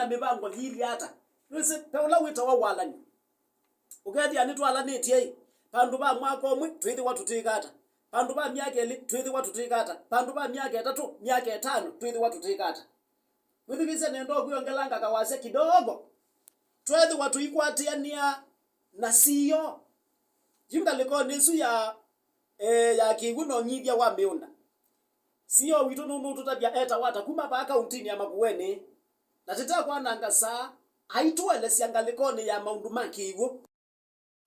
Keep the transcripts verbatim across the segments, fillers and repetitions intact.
Na mĩvango yĩilye ata? Nĩwĩsĩ ve ũla wĩtawa walany'o. Ũkethĩa nĩtwalanĩtye-ĩ, vandũ va mwaka ũmwe twĩthĩwa tũtĩka ata? Vandũ va myaka ĩlĩ twĩthĩwa tũtĩka ata? Vandũ va myaka ĩtatũ, myaka ĩtano twĩthĩwa tũtĩka ata? Mwĩthukĩĩsya, nenda ũkwĩongelanga kawasya kidogo. Tweethĩwa tũikwatĩanĩa na C E O yu ngalĩkonĩ ĩsu ya, eh, ya kĩw'ũ na ũnyivya wa mĩũnda. C E O witũ nũ-, nũtũtavya etawa ata kuma vaa kauntinĩ ya Makueni. Na tũtekwananga saa, aitũelesya ngalĩkonĩ ya maũndũ ma kĩw'ũ.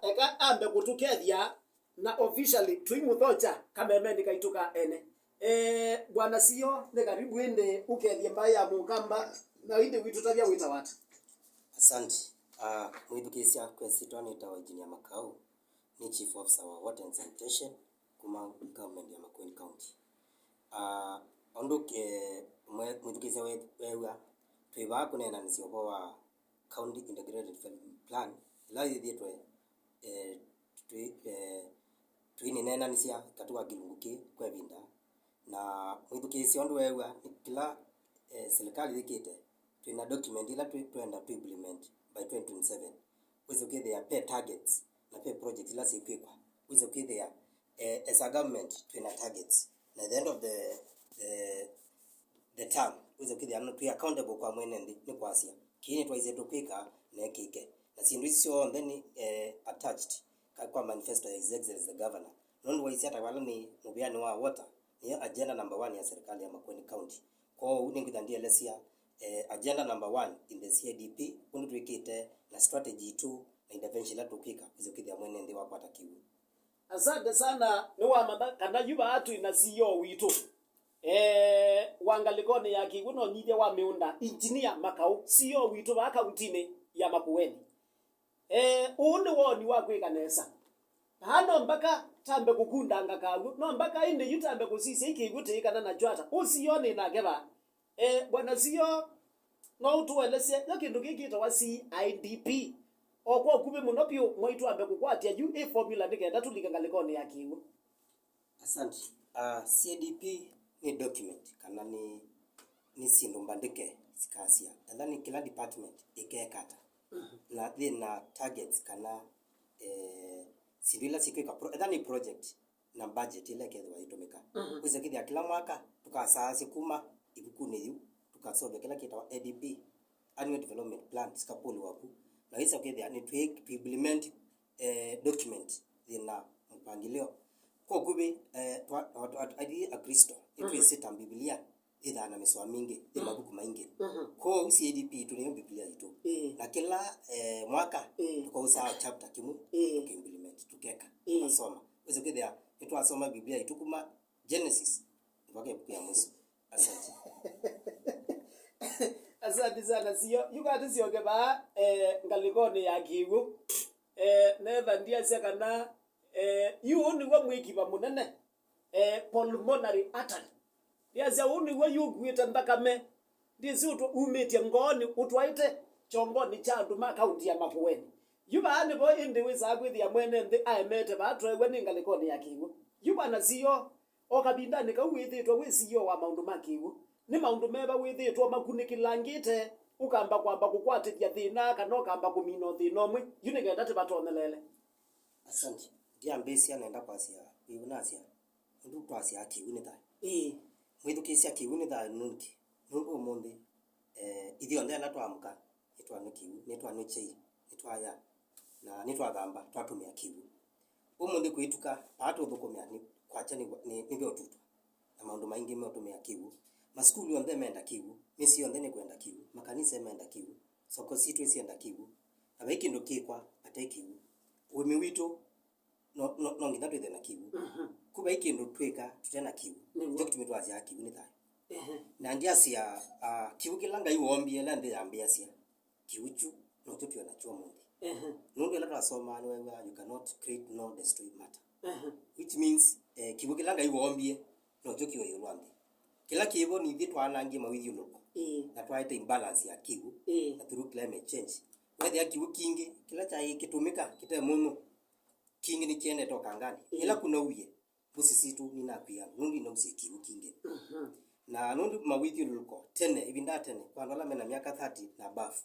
Eka ambe kũtũkethya na officially tũimũthokya kamemenĩ kaitũ ka ene. Eh, Bwana C E O, nĩ karibu ĩndĩ ũkethye mbaĩ ya Mũkamba, na ĩndĩ witũtavya wĩtawa ata? Asante. Ah, mwĩthukĩĩsya, kwa ĩsyĩtwa nĩtawa Engineer Makau, nĩ Chief Officer wa Water and Sanitation kuma government ya Makueni County. Ah, ũndũ ke-, mwe-, mwĩthukĩĩsya we-, weew'a, twĩ vaa kũneenanĩsya ũvoo wa County Integrated Development Plan, ĩla yĩthĩĩtwe, eh, twĩ-, eh, tũinĩneenanĩsya katĩ wa kĩlungu kĩĩ kwa ĩvinda. Na mwĩthukĩĩsya ũndũ weew'a, nĩ kĩla, eh, silikalĩ yĩkĩte, twĩ na document ĩla twĩ-, twenda tũ implement by twenty twenty-seven. Wĩsĩ ũkĩthĩa ve targets na ve project ila sikwĩkwa. Wĩsĩ ũkĩthĩa, eh, as a government twĩ na targets, na at the end of the, the, the term, wĩsĩ ũkĩthĩa no twĩ accountable kwa mwene nthĩ, nĩ kwasya kĩĩ nĩtwaisye tũkwĩka na ekĩke. Na syĩndũ isu syonthe nĩ, eh, attached ka-, kwa manifesto ya His Excellency the Governor. Nũndũ waisye ata vala nĩ mũvĩanĩ wa water, nĩyo agenda number one ya serikali ya Makueni County. Kwoou nĩngwĩtha ndielesya, eh, agenda number one in the C I D P, ũndũ twĩkĩte na strategy itũ na intervention ila tũkwĩka wĩsĩ ũkĩthĩa mwene nthĩ wakwata kĩw'ũ. Asante sana, nĩwamanya kana yu vaa twĩ na C E O witũ, eh, wa ngalĩkonĩ ya kĩw'ũ na ũnyivya wa mĩũnda, Engineer Makau, C E O witũ vaa kauntinĩ ya Makueni. Eh, ũũ nĩ woni wa kwĩka nesa. Vaa no mbaka tambe kũkundanga kaw'ũ, no mbaka ĩndĩ yu tambe kũsisya ĩ kĩw'ũ tĩĩ kana nakyo ata. Ũũ C E O nĩ nake vaa. Eh, Bwana C E O, no ũtũelesye yo kĩndũ kĩĩ kĩtawa C I D P? O kwa ũkuvĩ mũno vyũ, mwaitũ ambe kũkwatya yu ĩ formula nĩ kenda tũlike ngalĩkonĩ ya kĩw'ũ. Asante. Ah, C I D P nĩ document kana nĩ, nĩ syĩndũ mbandĩke sikasya etha nĩ kĩla department ĩkeka ata. Mhm. Na yĩ na targets kana, eh, syĩndũ ila sikwĩka pro-, etha nĩ project na budget ĩla ĩkethĩwa ĩitũmĩka. Mhm. Wĩsĩ ũkĩthĩa kĩla mwaka tũkasaasya kuma ĩvukunĩ yĩu, tũkasovya kĩla kĩtawa A D P, Annual Development Plan, sikapũlĩwa ku. Na wĩsĩ ũkĩthĩa nĩ twĩ-, tũ implement, eh, document yĩna mpangilio. Kwa ũkuvĩ, eh, twa-, twa-, twa-, aingĩ Aklĩsto, nĩtwĩsĩ ta Mbivilia ĩthaa na mĩsoa mingĩ, ĩ mavuku maingĩ. Mhm. Kwoou C I D P itũ nĩyo Mbivilia itũ. Ĩĩ. Na kĩla, eh, mwaka, ĩĩ, tũkausaa chapter kĩmwe, ĩĩ, tũkaimplement, tũkeka, ĩĩ, tũkasoma. Wĩsĩ ũkĩthĩa nĩtwasoma Mbivilia itũ kuma Genesis mpaka ĩvuku ya mũisyo. Asante. Asante sana, C E O. Yu katĩ syoke vaa, eh, ngalĩkonĩ ya kĩw'ũ. Eh, netha ndiasya kana, eh, yu ũũ nĩw'o mwĩkiva mũnene, eh, pulmonary artery. Ndiasya ũũ nĩw'o yu ũkuĩte nthakame. Ndĩsĩ ũtũ-, umĩtye ngoonĩ ũtwaĩte kyongonĩ kya andũ ma kaunti ya Makueni. Yu vaa nĩvo ĩndĩ wĩsaa kwĩthĩa mwene nthĩ aemete vaa tweew'a nĩ ngalĩkonĩ ya kĩw'ũ. Yu Bwana C E O, o kavindanĩ kau wĩthĩĩtwe wĩ C E O wa maũndũ ma kĩw'ũ, nĩ maũndũ meva wĩthĩĩtwe makunĩkĩlangĩte, ũkamba kwamba kũkwatĩthya thĩna kana ũkamba kũmina o thĩna ũmwe, yu nĩ kenda tĩvatonyelele? Asante. Ndiambĩĩsya nenda kwasya, wĩu nasya, ũndũ twasyaa kĩw'ũ nĩ thayũ. Ĩĩ. Mwĩthukĩĩsya, kĩw'ũ nĩ thayũ nũndũ kĩ? Nũndũ ũmũnthĩ, eh, ithyonthe ala twaamũka, nĩtwanw'a kĩw'ũ, nĩtwanw'a kyai, nĩtwaya, na nĩtwathamba, twatũmĩa kĩw'ũ. Ũmũnthĩ kwĩtuka, vaa tũthũkũmĩa nĩ kwakya nĩ, nĩ, nĩveũtutwa, na maũndũ maingĩ meũtũmĩa kĩw'ũ. Masukulu onthe menda kĩw'ũ, mĩsyĩ yonthe nĩkwenda kĩw'ũ, makanisa menda kĩw'ũ, soko sitũ syenda kĩw'ũ, na vai kĩndũ kĩkwa vate kĩw'ũ. Ũĩmi witũ no, no, no nginya twĩthĩwe na kĩw'ũ. Mhm. Ku vai kĩndũ twĩka tũte na kĩw'ũ. Nĩw'o. Nĩkyo kĩtumi twasyaa kĩw'ũ nĩ thayũ. Ehe. Na ndiasya, ah, kĩw'ũ kĩla Ngai woombie ĩla nthĩ yambĩĩasya, kĩw'ũ kyu nokyo twĩ nakyo ũmũnthĩ. Ehe. Nũndũ ĩla twasomaa nĩweew'aa, "You cannot create nor destroy matter." Ehe. Which means, eh, kĩw'ũ kĩla Ngai woombie nokyo kĩ o ĩũlũ wa nthĩ. Kĩla kĩvo nĩ ithyĩ twaanangie mawĩthyũlũlũko, ĩĩ, na twaete imbalance ya kĩw'ũ, ĩĩ, na through climate change. Weethĩa kĩw'ũ kingĩ kĩla kyaĩ kĩtũmĩka kĩte mũnyũ, kingĩ nĩkĩendete ũkanganĩ. Ĩĩ. Ĩla kũnauie, mbũsi sitũ ninakwia nũndũ inausye kĩw'ũ kingĩ. Mhm. Na nũndũ mawĩthyũlũlũko tene, ĩvinda ya tene, kwa andũ ala mena myaka thirty na above,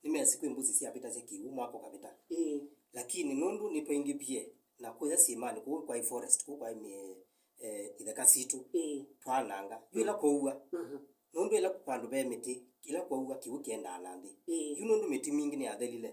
nĩmesĩ kwĩ mbũsi syavĩtasya kĩw'ũ mwaka ũkavĩta. Ĩĩ. Lakini nũndũ nĩtwaingĩvie na kũya syĩmanĩ, kũu kwaĩ forest, kũu kwaĩ mĩ-, eh, itheka sitũ, ĩĩ, twananga. Yu ĩla kwaua, mhm, nũndũ ĩla vandũ ve mĩtĩ, ĩla kwaua kĩw'ũ kĩendaa na nthĩ. Ĩĩ. Yu nũndũ mĩtĩ mingĩ nĩyathelile,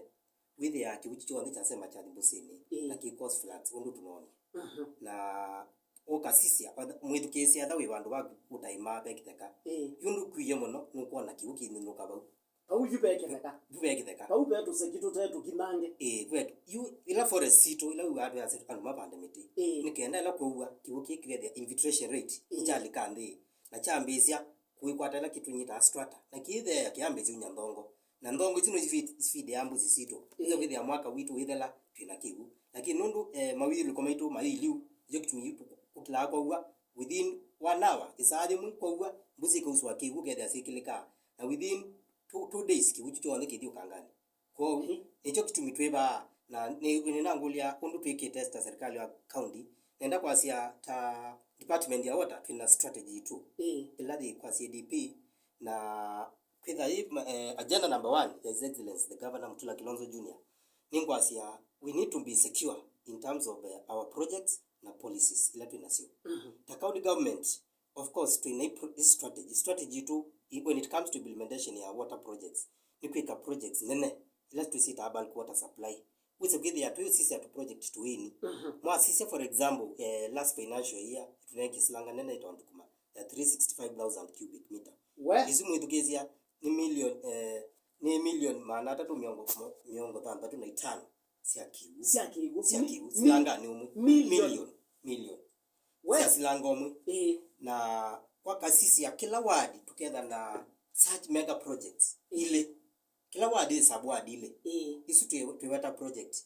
wĩthĩaa kĩw'ũ kyu kyonthe kyasema kyathi mbũsĩnĩ, ĩĩ, na kĩ cause floods, ũndũ tũnoonie. Mhm. Na ũkasisya, mwĩthukĩĩsya etha wĩ vandũ va ũtaĩmaa ve kĩtheka. Ĩĩ. Yu ndũkwie mũno, nũkwona kĩw'ũ kĩnũnũka vau. Vau yu ve kĩtheka. Vu ve kĩtheka. Vau ve tũseki tũte tũkimange. Ĩĩ, vu ve, yu, ĩla forest sitũ, ĩla wĩw'aa twĩasya andũ mavande mĩtĩ. Ĩĩ. Nĩ kenda ĩla kwaua, kĩw'ũ kĩĩ kĩkethĩa infiltration rate, ĩĩ, nĩkyalika nthĩ, na kyambĩĩsya kwĩkwata ĩla kĩtũnyĩtaa strata, na kĩĩtheea kĩambĩĩsya unya nthongo. Na nthongo isu no ifeed, ifeed ya mbũsi sitũ. Ĩĩ. Nĩkyo kwĩthĩa mwaka witũ wĩthela twĩ na kĩw'ũ. Lakini nũndũ, eh, mawĩthyũlũlũko maitũ mai ĩliu, nĩkyo kĩtumi tũ-, kũkĩlaa kwaua within one hour, ĩsaa yĩmwe kwaua, mbũsi ikausũa kĩw'ũ, ũkethĩa syĩkĩlĩkaa. Na within two, two days, kĩw'ũ kyu kyonthe kĩthi ũkanganĩ. Kwoou, mhm, nĩkyo kĩtumi twĩ vaa, na nĩ, nĩnangũlya ũndũ twĩkĩte ta serikali ya county. Nenda kwasya ta department ya water, twĩ na strategy itũ, ĩĩ, ĩla yĩ kwa C D P, na kwĩtha yĩ, ma-, eh, agenda number one ya His Excellency the Governor Mutula Kilonzo Junior, nĩngwasya we need to be secure in terms of, eh, our projects na policies ila twĩ nasyo. Mhm. Ta county government, of course, twĩ na i pro-, i strategy. Strategy itũ, i-, when it comes to implementation ya water projects, nĩ kwĩka projects nene, ila twĩsyĩtaa bulk water supply. Wĩse kwĩthĩa twĩũsisya tũ project tũini. Mhm. Mwasisya, for example, eh, last financial year, tũnengie silanga nene ĩtondũ kuma ya three sixty-five thousand cubic meter. We? Isu mwĩthukĩĩsya nĩ million, eh, nĩ million maana atatũ mĩongo, mĩongo thanthatũ na itano sya kĩw'ũ. Sya kĩw'ũ. Sya mi-, kĩw'ũ. Mi-, silanganĩ ũmwe. Million. Million. Million. We? Sya silanga ũmwe. Ĩĩ. Na kwakasisya kĩla ward tũketha na such mega projects, ĩĩ, ilĩ. Kĩla ward ĩ sub ward ilĩ. Ĩĩ. Isu twĩ-, twĩweta project,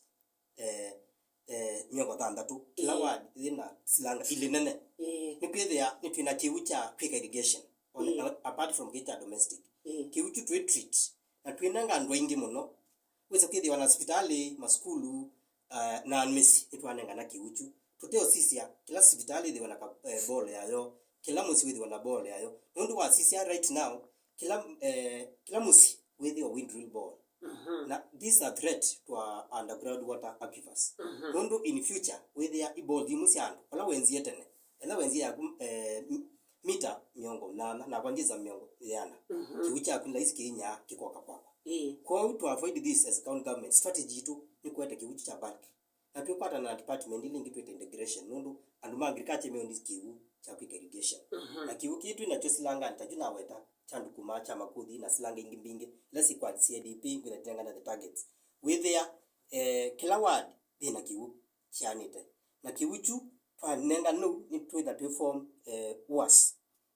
eh, eh, mĩongo thanthatũ. Kĩla, ĩĩ, ward yĩna silanga ilĩ nene. Ĩĩ. Nĩkwĩthĩa nĩtwĩna kĩw'ũ kya kwĩka irrigation. On, ĩĩ, a-, apart from kĩ kya domestic. Ĩĩ. Kĩw'ũ kyu twĩ treat. Na twĩnenga andũ aingĩ mũno. Wĩsa kwĩthĩwa na sivitalĩ, masukulu, eh, na mĩsyĩ nĩtwanengana kĩw'ũ kyu. Tũteũsisya, kĩla sivitalĩ ĩthĩwe na ka, eh, ball yayo, kĩla mũsyĩ wĩthĩwe na ball yayo. Nũndũ wasisya right now, kĩla, eh, kĩla mũsyĩ wĩthĩwa wĩ drill ball. Mhm. Na this is a threat to our underground water aquifers. Mhm. Nũndũ in future, wĩthĩa i ball imwe sya andũ, vala wenzie tene, ethĩwa wenzie yaku, eh, m-, mita mĩongo ĩnana, nakwa ngĩsa mĩongo ĩana. Mhm. Kĩw'ũ kyaku nĩ laisi kĩinyaa kĩkoka kwakwa. Ĩĩ. Kwoou, to avoid this as county government, strategy yitũ nĩ kũete kĩw'ũ kyu kya bulk. Na twĩkwatana na department ila ingĩ twĩte integration, nũndũ andũ ma agriculture meũndi kĩw'ũ kya kwĩka irrigation. Mhm. Na kĩw'ũ kĩĩ twĩ nakyo silanganĩ, ta kyu naweta, kya Ndukuma, kya Makuthi, na silanga ingĩ mbingĩ, ila syĩ kwa C I D P, ngwĩna tũnengane the targets. Wĩthĩa, eh, kĩla ward yĩna kĩw'ũ kĩanĩte. Na kĩw'ũ kyu twanenga nũu, nĩtwĩtha twĩ form, eh, WAS,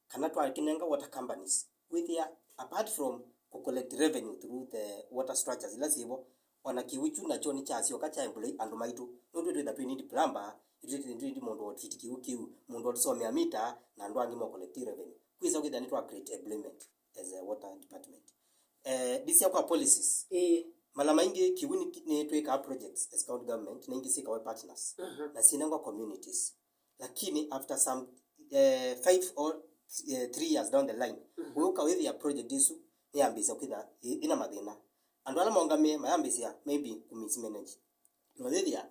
kana twakĩnenga water companies. Wĩthĩa, apart from kũ collect revenue through the water structures ila syĩvo, ona kĩw'ũ kyu nakyo nĩkyasyoka kya employ andũ maitũ. Nũndũ twĩtha twĩ need plumber, twĩ need mũndũ wa treat kĩw'ũ kĩu, mũndũ wa tũsomea mita, na andũ angĩ ma collect revenue. Kwĩsa kwĩthĩa nĩtwa create employment as a water department. Eh, ndisya kwa policies. Ĩĩ. Mala maingĩ kĩw'ũ nĩ, nĩ twĩkaa projects as county government, na ingĩ syĩkawa partners. Mhm. Na syĩnengwa communities. Lakini after some, eh, five or, eh, three years down the line, mhm, wĩũka wĩthĩa project ĩsu nĩyambĩĩsya kwĩtha ĩ-, ĩna mathĩna. Andũ ala maũngamĩe mayambĩĩsya maybe kũ mismanage. Na ũyĩthĩa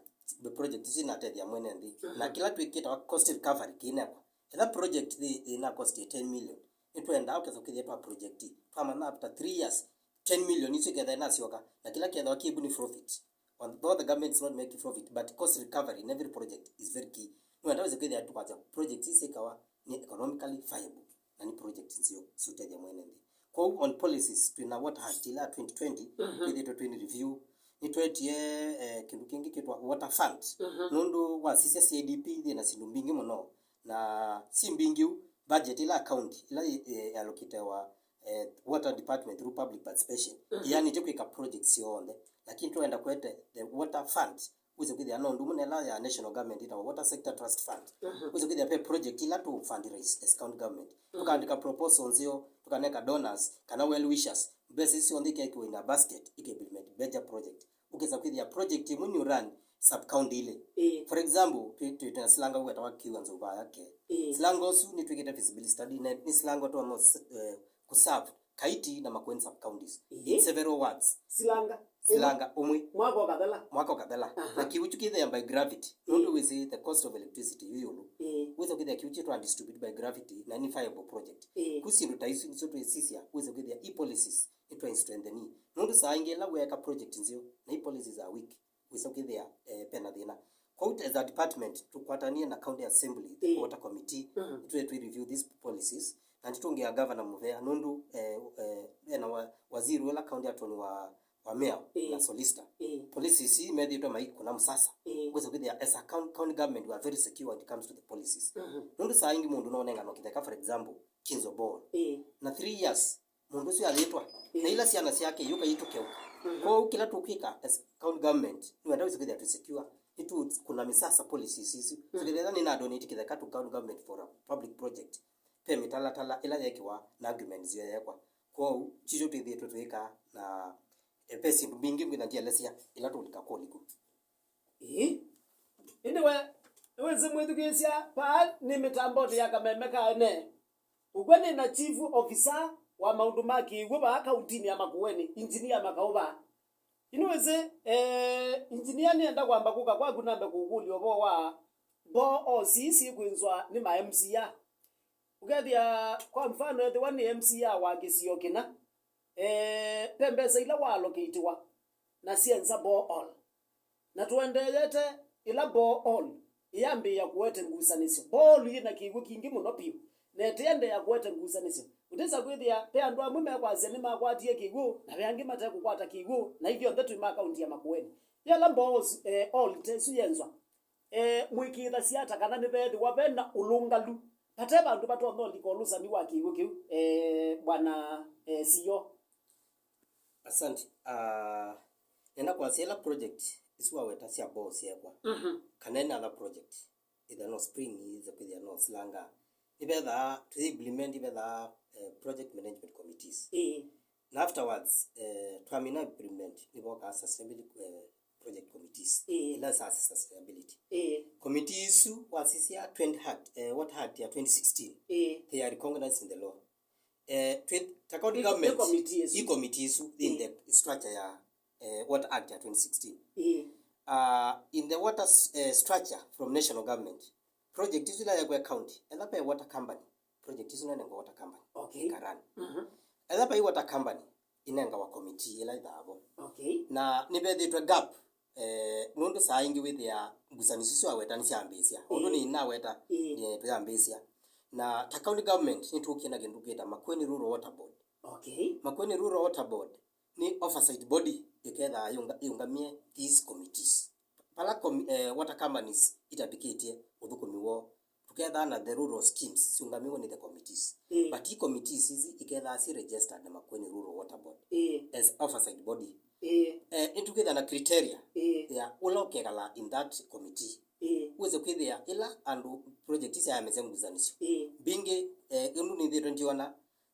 the project isu inatethya mwene nthĩ. Mhm. Na kĩla twĩkĩtawa cost recovery kĩinekwa. Etha project thĩ ĩna cost ten million, nĩtwendaa ũkesa kwĩthĩa twa project. Twamanya after three years, ten million isu iketha inasyoka. Na kĩla kethwa kĩvu nĩ profit. Although the government is not making profit, but cost recovery in every project is very key. Nĩwenda wĩse kwĩthĩa tũkwasya project isu syĩkawa nĩ economically viable. Na nĩ project nzeo, siũtethya mwene nthĩ. Kwoou on policies, twĩna Water Act ĩla ya twenty twenty, mhm, twĩthĩtwe twĩ review. Nĩtwetie, eh, kĩndũ kĩngĩ kĩtwa Water Fund. Mhm. Nũndũ wasisya C I D P yĩna syĩndũ mbingĩ mũno. Na syĩ mbingĩ ũu, budget ĩla ya county, ĩla yĩ, eh, yalokitewa, eh, Water Department through public participation. Mhm. Ĩanĩtye kwĩka projects syonthe. Lakini twenda kwete the Water Fund, wĩse kwĩthĩa no ũndũ ũmwe na ĩla ya national government ĩtawa Water Sector Trust Fund. Mhm. Wĩse kwĩthĩa ve project ila tũ fundraise as county government. Mhm. Tũkaandĩka proposal nzeo, tũkaneka donors, kana well wishers. Mbesa isu syonthe ikekiwa in a basket, ike implement major project. Ũkesa kwĩthĩa project ĩmwe nĩ run, sub county ilĩ. Ĩĩ. For example, twĩ twĩ na silanga wetawa Kiwa Nzovaya ke. Ĩĩ. Silanga ũsu nĩ twĩkĩte feasibility study, na nĩ silanga twa no, eh, kũserve Kaiti na Makueni sub counties. Ĩĩ. In several words. Silanga. Silanga ũmwe. Mwaka ũkathela. Mwaka ũkathela. Aha. Na kĩu kĩthĩa by gravity. Ĩĩ. Nũndũ wĩsĩ the cost of electricity yu yũlũ. Ĩĩ. Wĩsa kwĩthĩa kĩu kĩtwa distribute by gravity na ni viable project. Ĩĩ. Ku syĩndũ ta isu nĩsyo twĩsisya, wĩsa kwĩthĩa i policies nĩ twa strengthen. Nũndũ saa ingĩ ĩla weka project nzeo na i policies are weak, wĩsa kwĩthĩa, eh, pena thĩna. Kwoou as a department, tũkwatanie na County Assembly, the Ĩĩ. Water Committee, Mhm. tũe twi review these policies, na nĩtũngĩa governor mũvea, nũndũ, eh, eh, ena wa, waziri ũla county attorney wa, wa mayor Ĩĩ. na solicitor. Ĩĩ. Policies ii methĩĩtwe maikũna msasa. Ĩĩ. Wĩsa kwĩthĩa as a coun-, county government, we are very secure when it comes to the policies. Mhm. Nũndũ saa ingĩ mũndũ nonengano kĩtheka, for example, Kinzo Ball. Ĩĩ. Na three years, mũndũ ũsu ayĩtwa, Ĩĩ. na ila syana syake iyũka itũkeũka. Mhm. Kwoou kĩla tũkwĩka as county government, nĩwenda wĩsĩ kwĩthĩa twĩ secure, nĩtũkũna mĩsasa policies isu. Mhm. So, kĩtheka nĩna donate kĩtheka to county government for a public project, ve mĩtalatala ĩla yekiwa na agreements yeekwa. Kwoou, kĩkyo twĩthĩĩtwe twĩka na, eh, ve syĩndũ mbingĩ ngwĩtha ndielesya ila tũlika kũliku. Ĩĩ. Ĩndĩ we, nĩwĩsĩ mwĩthukĩĩsya, vaa nĩ mĩtambonĩ ya kameme ka ene. Ũkw'a nĩ na chief officer wa maũndũ ma kĩw'ũ vaa kauntinĩ ya Makueni, Engineer Makaũva. Yu nĩwĩsĩ, eh, Engineer nĩenda kwamba kũka kwaku nambe kũkũlya ũvoo wa boreholes syĩkwĩnzwa nĩ ma M C A. Ũkethĩa, kwa mfano, ethĩwa nĩ M C A wa kĩsio kĩna, eh, ve mbesa ila wa allocatiwa na syenza borehole. Na tũendeete, ĩla borehole ĩyambĩĩa kũete ngusanĩsyo. Borehole yĩ na kĩw'ũ kingĩ mũno vyũ, na ĩtĩendeea kũete ngusanĩsyo. Ũtĩsa kwĩthĩa ve andũ amwe mekwasya nĩmakwatie kĩw'ũ, na ve angĩ mate kũkwata kĩw'ũ, na ithyonthe twĩ ma kaunti ya Makueni. Yĩla borehole, eh, hole ta ĩsu yenzwa, eh, mwĩkĩĩthasya ata kana nĩveethĩwa ve na ũlũngalu? Vate vandũ vatonya ũlika ũlũsani wa kĩw'ũ kĩu, eh, bwana, eh, C E O. Asante. Ah, nenda kwasya ĩla project isu waweta sya boo syekwa, Mhm. kana ĩna other project, either no spring, either kwĩthĩa no silanga, nĩvethaa tũimplement, ivethaa, eh, project management committees. Ĩĩ. Na afterwards, eh, twamina implement, nĩvokaa sustainability, eh, project committees. Ĩĩ. Ila sa sustainability. Ĩĩ. Committee isu wasisya twenty Act, eh, Water Act ya twenty sixteen. Ĩĩ. They are recognized in the law. Eh, twĩ, ta county Nĩ, nĩ government, committee isu. I committee isu in Ĩĩ. the structure ya, eh, Water Act ya twenty sixteen. Ĩĩ. Uh, in the water s-, eh, structure from national government, project isu ila yekwe county, ela pe water company, project isu nenengwa water company. Okay. Ĩkarani. Mhm. Ela pe water company, inengawa committee ĩla ĩthaavo. Okay. Na nĩvethĩtwe gap, eh, nũndũ saa ingĩ wĩthĩaa ngusanĩsyo isu aweta nĩsyambĩĩsya. Ũndũ Ĩĩ. nĩnaweta, Ĩĩ. eh, tũyambĩĩsya. Na ta county government, nĩtũkie na kĩndũ twĩta Makueni Rural Water Board. Okay. Makueni Rural Water Board nĩ oversight body ĩkethaa yĩũnga-, yĩũngamie these committees. Vala com-, eh, water companies itambĩkĩtye ũthũkũmi woo, tũkethaa na the rural schemes syũngamiwe nĩ the committees. Ĩĩ. But i committees ici ikethaa si registered na Makueni Rural Water Board Ĩĩ. as oversight body. Ĩĩ. Eh, nĩtũkethaa na criteria Ĩĩ. ya ũla ũkekala in that committee. Ĩĩ. Wĩse kwĩthĩa ĩla andũ project ici ayamesya ngusanĩsyo. Ĩĩ. Mbingĩ, eh, ũndũ nĩthĩtwe ndiona,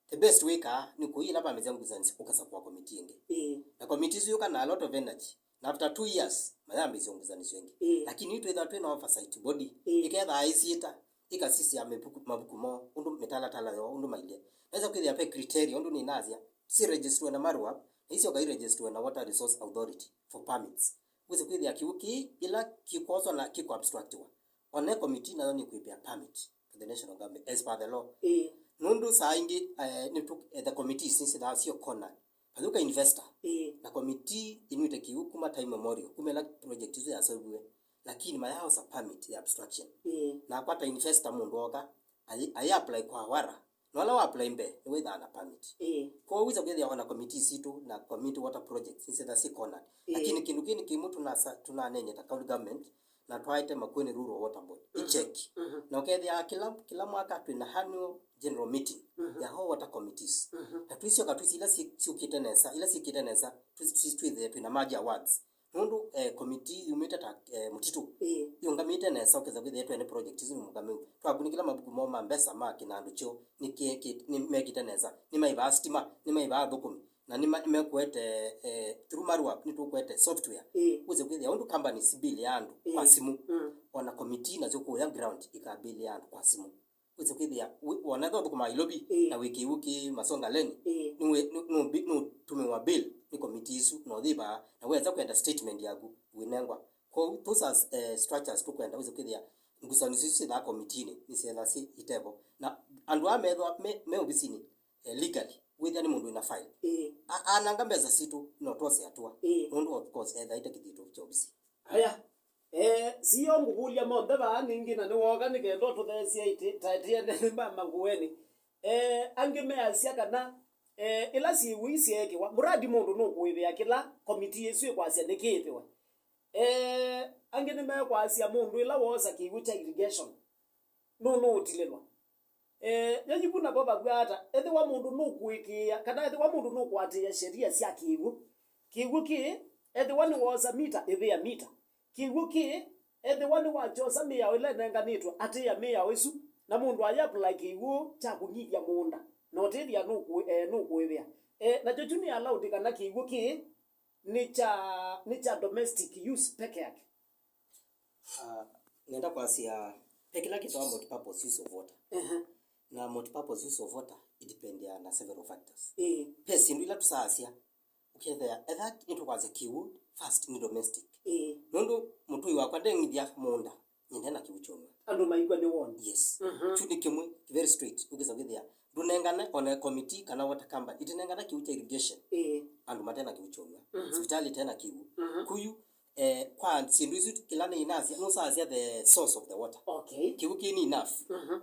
the best wĩkaa nĩ kũi ĩla vamesya ngusanĩsyo ũkasakũa committee ĩngĩ. Ĩĩ. Na committee isu yũka na a lot of energy. Na after two years, mayambĩĩsya ngusanĩsyo ĩngĩ. Ĩĩ. Lakini yu twĩthĩwa twĩ na oversight body, Ĩĩ. ĩkethaa ĩsyĩta, ĩkasisya mĩvuku-, mavuku moo, ũndũ mĩtalatala yoo, ũndũ mailye. Naisa kwĩthĩa ve criteria, ũndũ nĩnasya, si registrwe na MARUAP, na isyoka i registrwe na Water Resource Authority for permits. Wĩse kwĩthĩa kĩw'ũ kĩĩ, ĩla kĩkwoswa na kĩkũ abstractiwa, one committee nayo nĩkwĩpĩa permit to the national government as per the law. Ĩĩ. Nũndũ saa ingĩ, eh, nĩtũ-, eh, the committees nĩsyĩthaa syo cornered. Vathũka investor. Ĩĩ. Na committee ĩnyw'ĩte kĩw'ũ kuma time memorial, kuma ĩla project ĩsu yaseũviwe. Lakini mayaosa permit ya abstraction. Ĩĩ. Nakwa ta investor mũndũ ooka, ayi, ayi apply kwa wara. Na ũla wa apply mbee, nĩwĩthaa na permit. Ĩĩ. Kwoou wĩsa kwĩthĩa ona committee sitũ na community water projects nĩsyĩthaa syĩ cornered. Ĩĩ. Lakini kĩndũ kĩĩ nĩ kĩmwe tũnasa-, tũnaneeny'a ta county government, na twaete Makueni Rural Water Board. Mhm. Ĩ check. Mhm. Na ũkethĩa kĩla, kĩla mwaka twĩ na annual general meeting Mhm. ya all water committees. Mhm. Na twĩsyoka twĩsĩ ila syĩ-, syũkĩte nesa, ila syĩkĩte nesa, twĩ-, twĩ-, twĩthĩe twĩ na merger awards. Nũndũ, eh, committee yumĩte ta, eh, mũtitũ. Ĩĩ. Yĩũngamĩte nesa, ũkesa kwĩthĩa twene project isu nĩ mũngamĩu. Twakunĩkĩla mavuku moo ma mbesa ma kĩnandũ kyoo, nĩkĩekĩte, nĩmekĩte nesa, nĩmaĩvaa sitima, nĩmaĩvaa athũkũmi, na nĩma-, nĩmekũete, eh, through Marwap nĩtũkũete software. Ĩĩ. Wĩse kwĩthĩa ũndũ company si bill ya andũ kwa, ĩĩ, simũ, mm, ona committee nasyo kũya ground ika bill ya andũ kwa simũ. Wĩse kwĩthĩa, wĩ-, wona ethwa ũthũkũma Nairobi, ĩĩ, na wĩ kĩw'ũ kĩ Masonga Lane, ĩĩ, nĩwĩ-, nũ-, nũbi-, nũtũmĩwa bill nĩ committee isu, na ũyĩvaa, na wesa kwenda statement yaku wĩnengwa. Kwoou, those are, eh, structures tũkwenda wĩse kwĩthĩa ngusanĩsyo isu syĩthaa committee-inĩ nĩsyĩthaa syĩ itevo. Na andũ aa methwa me, me ovisinĩ, eh, legally, wĩthĩa nĩ mũndũ wĩna file. Ĩĩ. A-, ananga mbesa sitũ, no twose atua. Ĩĩ. Nũndũ, of course, ethaĩte kĩthito kya ovisi. Aya. Eh, sio ngũkũlya monthe vaa ningĩ, na nĩwooka nĩ kenda ũtũtheesye ĩtĩ-, ta ĩtĩanene ma Makueni. Eh, angĩ measya kana, eh, ĩla syĩw'ũ ii syeekĩwa, mũradi mũndũ nũkũĩvĩa kĩla komitii ĩsu ĩkwasya nĩkĩĩthĩwe. Eh, angĩ nĩmekwasya mũndũ ĩla woosa kĩw'ũ kya irrigation, nũnũũtilĩlwa. Eh, yĩu vu navo vavw'a ata? Ethĩwa mũndũ nũkũĩkĩĩa, kana ethĩwa mũndũ nũkũatĩĩa sheria sya kĩw'ũ, kĩw'ũ kĩĩ, ethĩwa nĩwoosa mita, ĩvĩa mita. Kĩw'ũ kĩĩ, ethĩwa nĩwakyosa mĩao ĩla ĩnenganĩtwe, atĩĩa mĩao ĩsu, na mũndũ ayapulai kĩw'ũ kya kũnyivya mũũnda, na ũtĩthĩa nũkũ-, eh, nũkũĩvĩa. Eh, nakyo kyu nĩ allowed kana kĩw'ũ kĩĩ nĩ kya, nĩ kya domestic use peke yake. Ah, nenda kwasya, ve kĩla kĩtawa multipurpose use of water. Ehe. Na multipurpose use of water, it dependea na several factors. Ĩĩ. Ve syĩndũ ila tũsaasya, ũkethĩa, etha nĩtũkwasya kĩw'ũ, first nĩ domestic. Ĩĩ. Nũndũ mũtũi wakwa ndeng'ithya mũũnda, nyie nde na kĩw'ũ kyũnw'a. Andũ maikw'a nĩ woni. Yes. Mhm. Kyu nĩ kĩmwe, very straight, ũkĩsa kwĩthĩa, ndũnengane ona committee kana water company, itinengana kĩw'ũ kya irrigation. Ĩĩ. Andũ mate na kĩw'ũ kyũnw'a. Mhm. Sivitalĩ ĩte na kĩw'ũ. Mhm. Kũu, eh, kwa syĩndũ isu kĩla nĩinasya, nũsasya the source of the water. Okay. Kĩw'ũ kĩĩ nĩ enough. Mhm.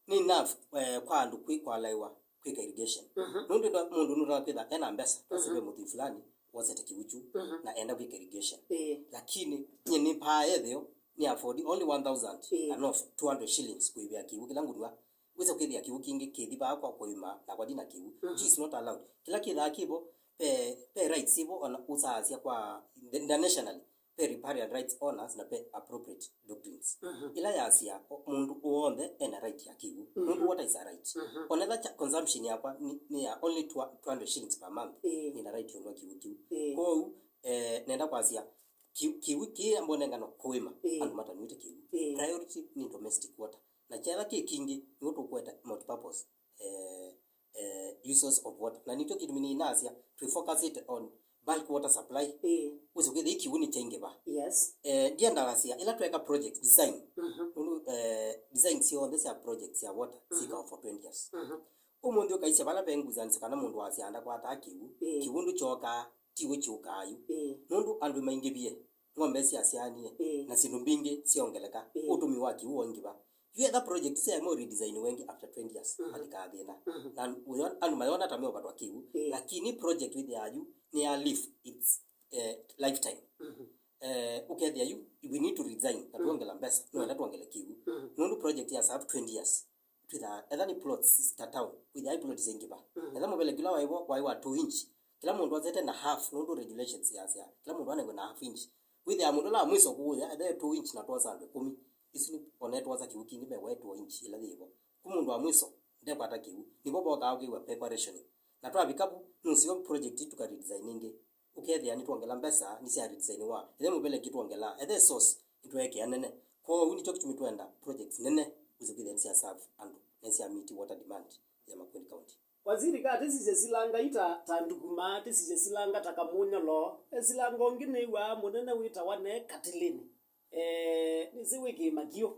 Nĩ enough, eh, kwa andũ kwĩ-, kwalaĩwa kwĩka irrigation. Mhm. Nũndũ ndo-, mũndũ nũtonya kwĩtha ena mbesa, mhm, tasebe mũthii fulani wosete kĩw'ũ kyu, mhm, na enda kwĩka irrigation. Ĩĩ. Lakini nyie nĩ paa etheo, nĩ afford only one thousand, ĩĩ, kana two hundred shillings kũĩvĩa kĩw'ũ kĩla ngũnw'a. Wĩsa kwĩthĩa kĩw'ũ kĩngĩ kĩthi vaa kwa kũĩma, nakwa ndina kĩw'ũ. Mhm. Which is not allowed. Kĩla kĩthaa kĩvo, ve, ve rights ivo ona ũsaasya kwa the internationally, ve riparian rights owners na ve appropriate doctrines. Mhm. Ĩla yasya, o-, mũndũ w'onthe ena right ya kĩw'ũ. Mhm. Nũndũ water is a right. Mhm. Onetha cha-, consumption yakwa nĩ, nĩ ya only two, two hundred shillings per month. Ĩĩ. Nĩna right yũnwa kĩw'ũ kĩu. Ĩĩ. Kwoou, eh, nenda kwasya, kĩ-, kĩw'ũ kĩĩ ambonengano kũĩma, ĩĩ, andũ matanw'ĩte kĩw'ũ. Ĩĩ. Priority nĩ domestic water. Na kyetha kĩ kĩngĩ, nĩw'o tũkweta multipurpose, eh, eh, uses of water. Na nĩkyo kĩtumi nĩnasya, twĩ focusĩte on bulk water supply. Ĩĩ. Wĩsĩ kwĩthĩa kĩw'ũ nĩ kyaingĩva. Yes. Eh, ndienda wasya, ĩla tweka project design. Mhm. Nũndũ, eh, design syonthe sya project sya water, mhm, syĩkawa for twenty years. Mhm. Ũmũnthĩ ũkaisya vala ve ngusanĩsyo kana mũndũ wasya ndakwataa kĩw'ũ, ĩĩ, kĩw'ũ ndũkyokaa, tiw'o kyũkaa yu. Ĩĩ. Nũndũ andũ maingĩvie. Ng'ombe syasyaanie, ĩĩ, na syĩndũ mbingĩ syongeleka, ĩĩ, ũtũmi wa kĩw'ũ waingĩva. Yu etha project syaema redesign wengĩ after twenty years, mhm, malika thĩna. Mhm. Na ũyo-, andũ mayona ta meũvatwa kĩw'ũ, ĩĩ, lakini project wĩthĩaa yu nĩ ya live its, eh, lifetime. Mhm. Eh, ũkethĩa yu, we need to redesign, na, mhm, twongela mbesa, nĩwenda twongele kĩw'ũ. Mhm. Nũndũ project ya serve twenty years. Twĩthaa, etha nĩ plots ta town, wĩthĩa i plot syaingĩva. Mm. Etha mũveleki ũla waĩ vo, waĩ wa two inch. Kĩla mũndũ asete na half, nũndũ regulations yasya, kĩla mũndũ anengwe na half inch. Wĩthĩa mũndũ ũla wa mwiso kũũya, etha e two inch na twosa andũ ĩkũmi. Isu nĩ, ona etwosa kĩw'ũ kingĩ, mewa e two inch ĩla yĩ vo. Ku mũndũ wa mwiso, ndekwata kĩw'ũ. Nĩvo vokaa ũkĩw'a paper rationing. Na twavika vu, nũseo project tũka redesign ĩngĩ. Ũkethĩa nĩtwongela mbesa, nĩsya redesigniwa. Ethe mũveleki twongela, ethe source, nĩtweekĩa nene. Kwoou nĩkyo kĩtumi twenda projects nene, wĩse kwĩthĩa nĩsya serve andũ, na nĩsya meet water demand ya Makueni County. Waziri, kaa tĩsisye silanga ii ta, ta ndukuma, tĩsisye silanga ta kamũnyolo. E silanga ũngĩ nĩw'aa mũnene wĩtawa ne Katilini. Eh, nĩsĩ wĩ kĩĩma kĩũ.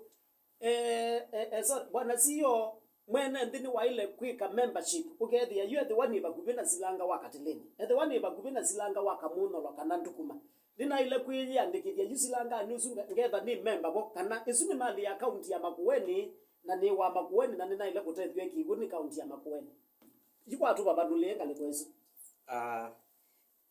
Eh, eh, eh, sorry, Bwana C E O, mwene nthĩ nĩwaĩle kwĩka membership, ũkethĩa yu ethĩwa nĩ vakuvĩ na silanga wa Katilini, ethĩwa nĩ vakuvĩ na silanga wa Kamũnyolo kana Ndukuma. Nĩnaĩle kwĩyĩandĩkĩthya yu silanganĩ ũsu nge-, ngetha nĩ memba vo, kana ĩsu nĩ mali ya kaunti ya Makueni, na nĩ wa Makueni, na nĩnaĩle kũtethw'a kĩw'ũ nĩ kaunti ya Makueni. Yu kwatũvavanũlĩe ngalĩko ĩsu. Ah,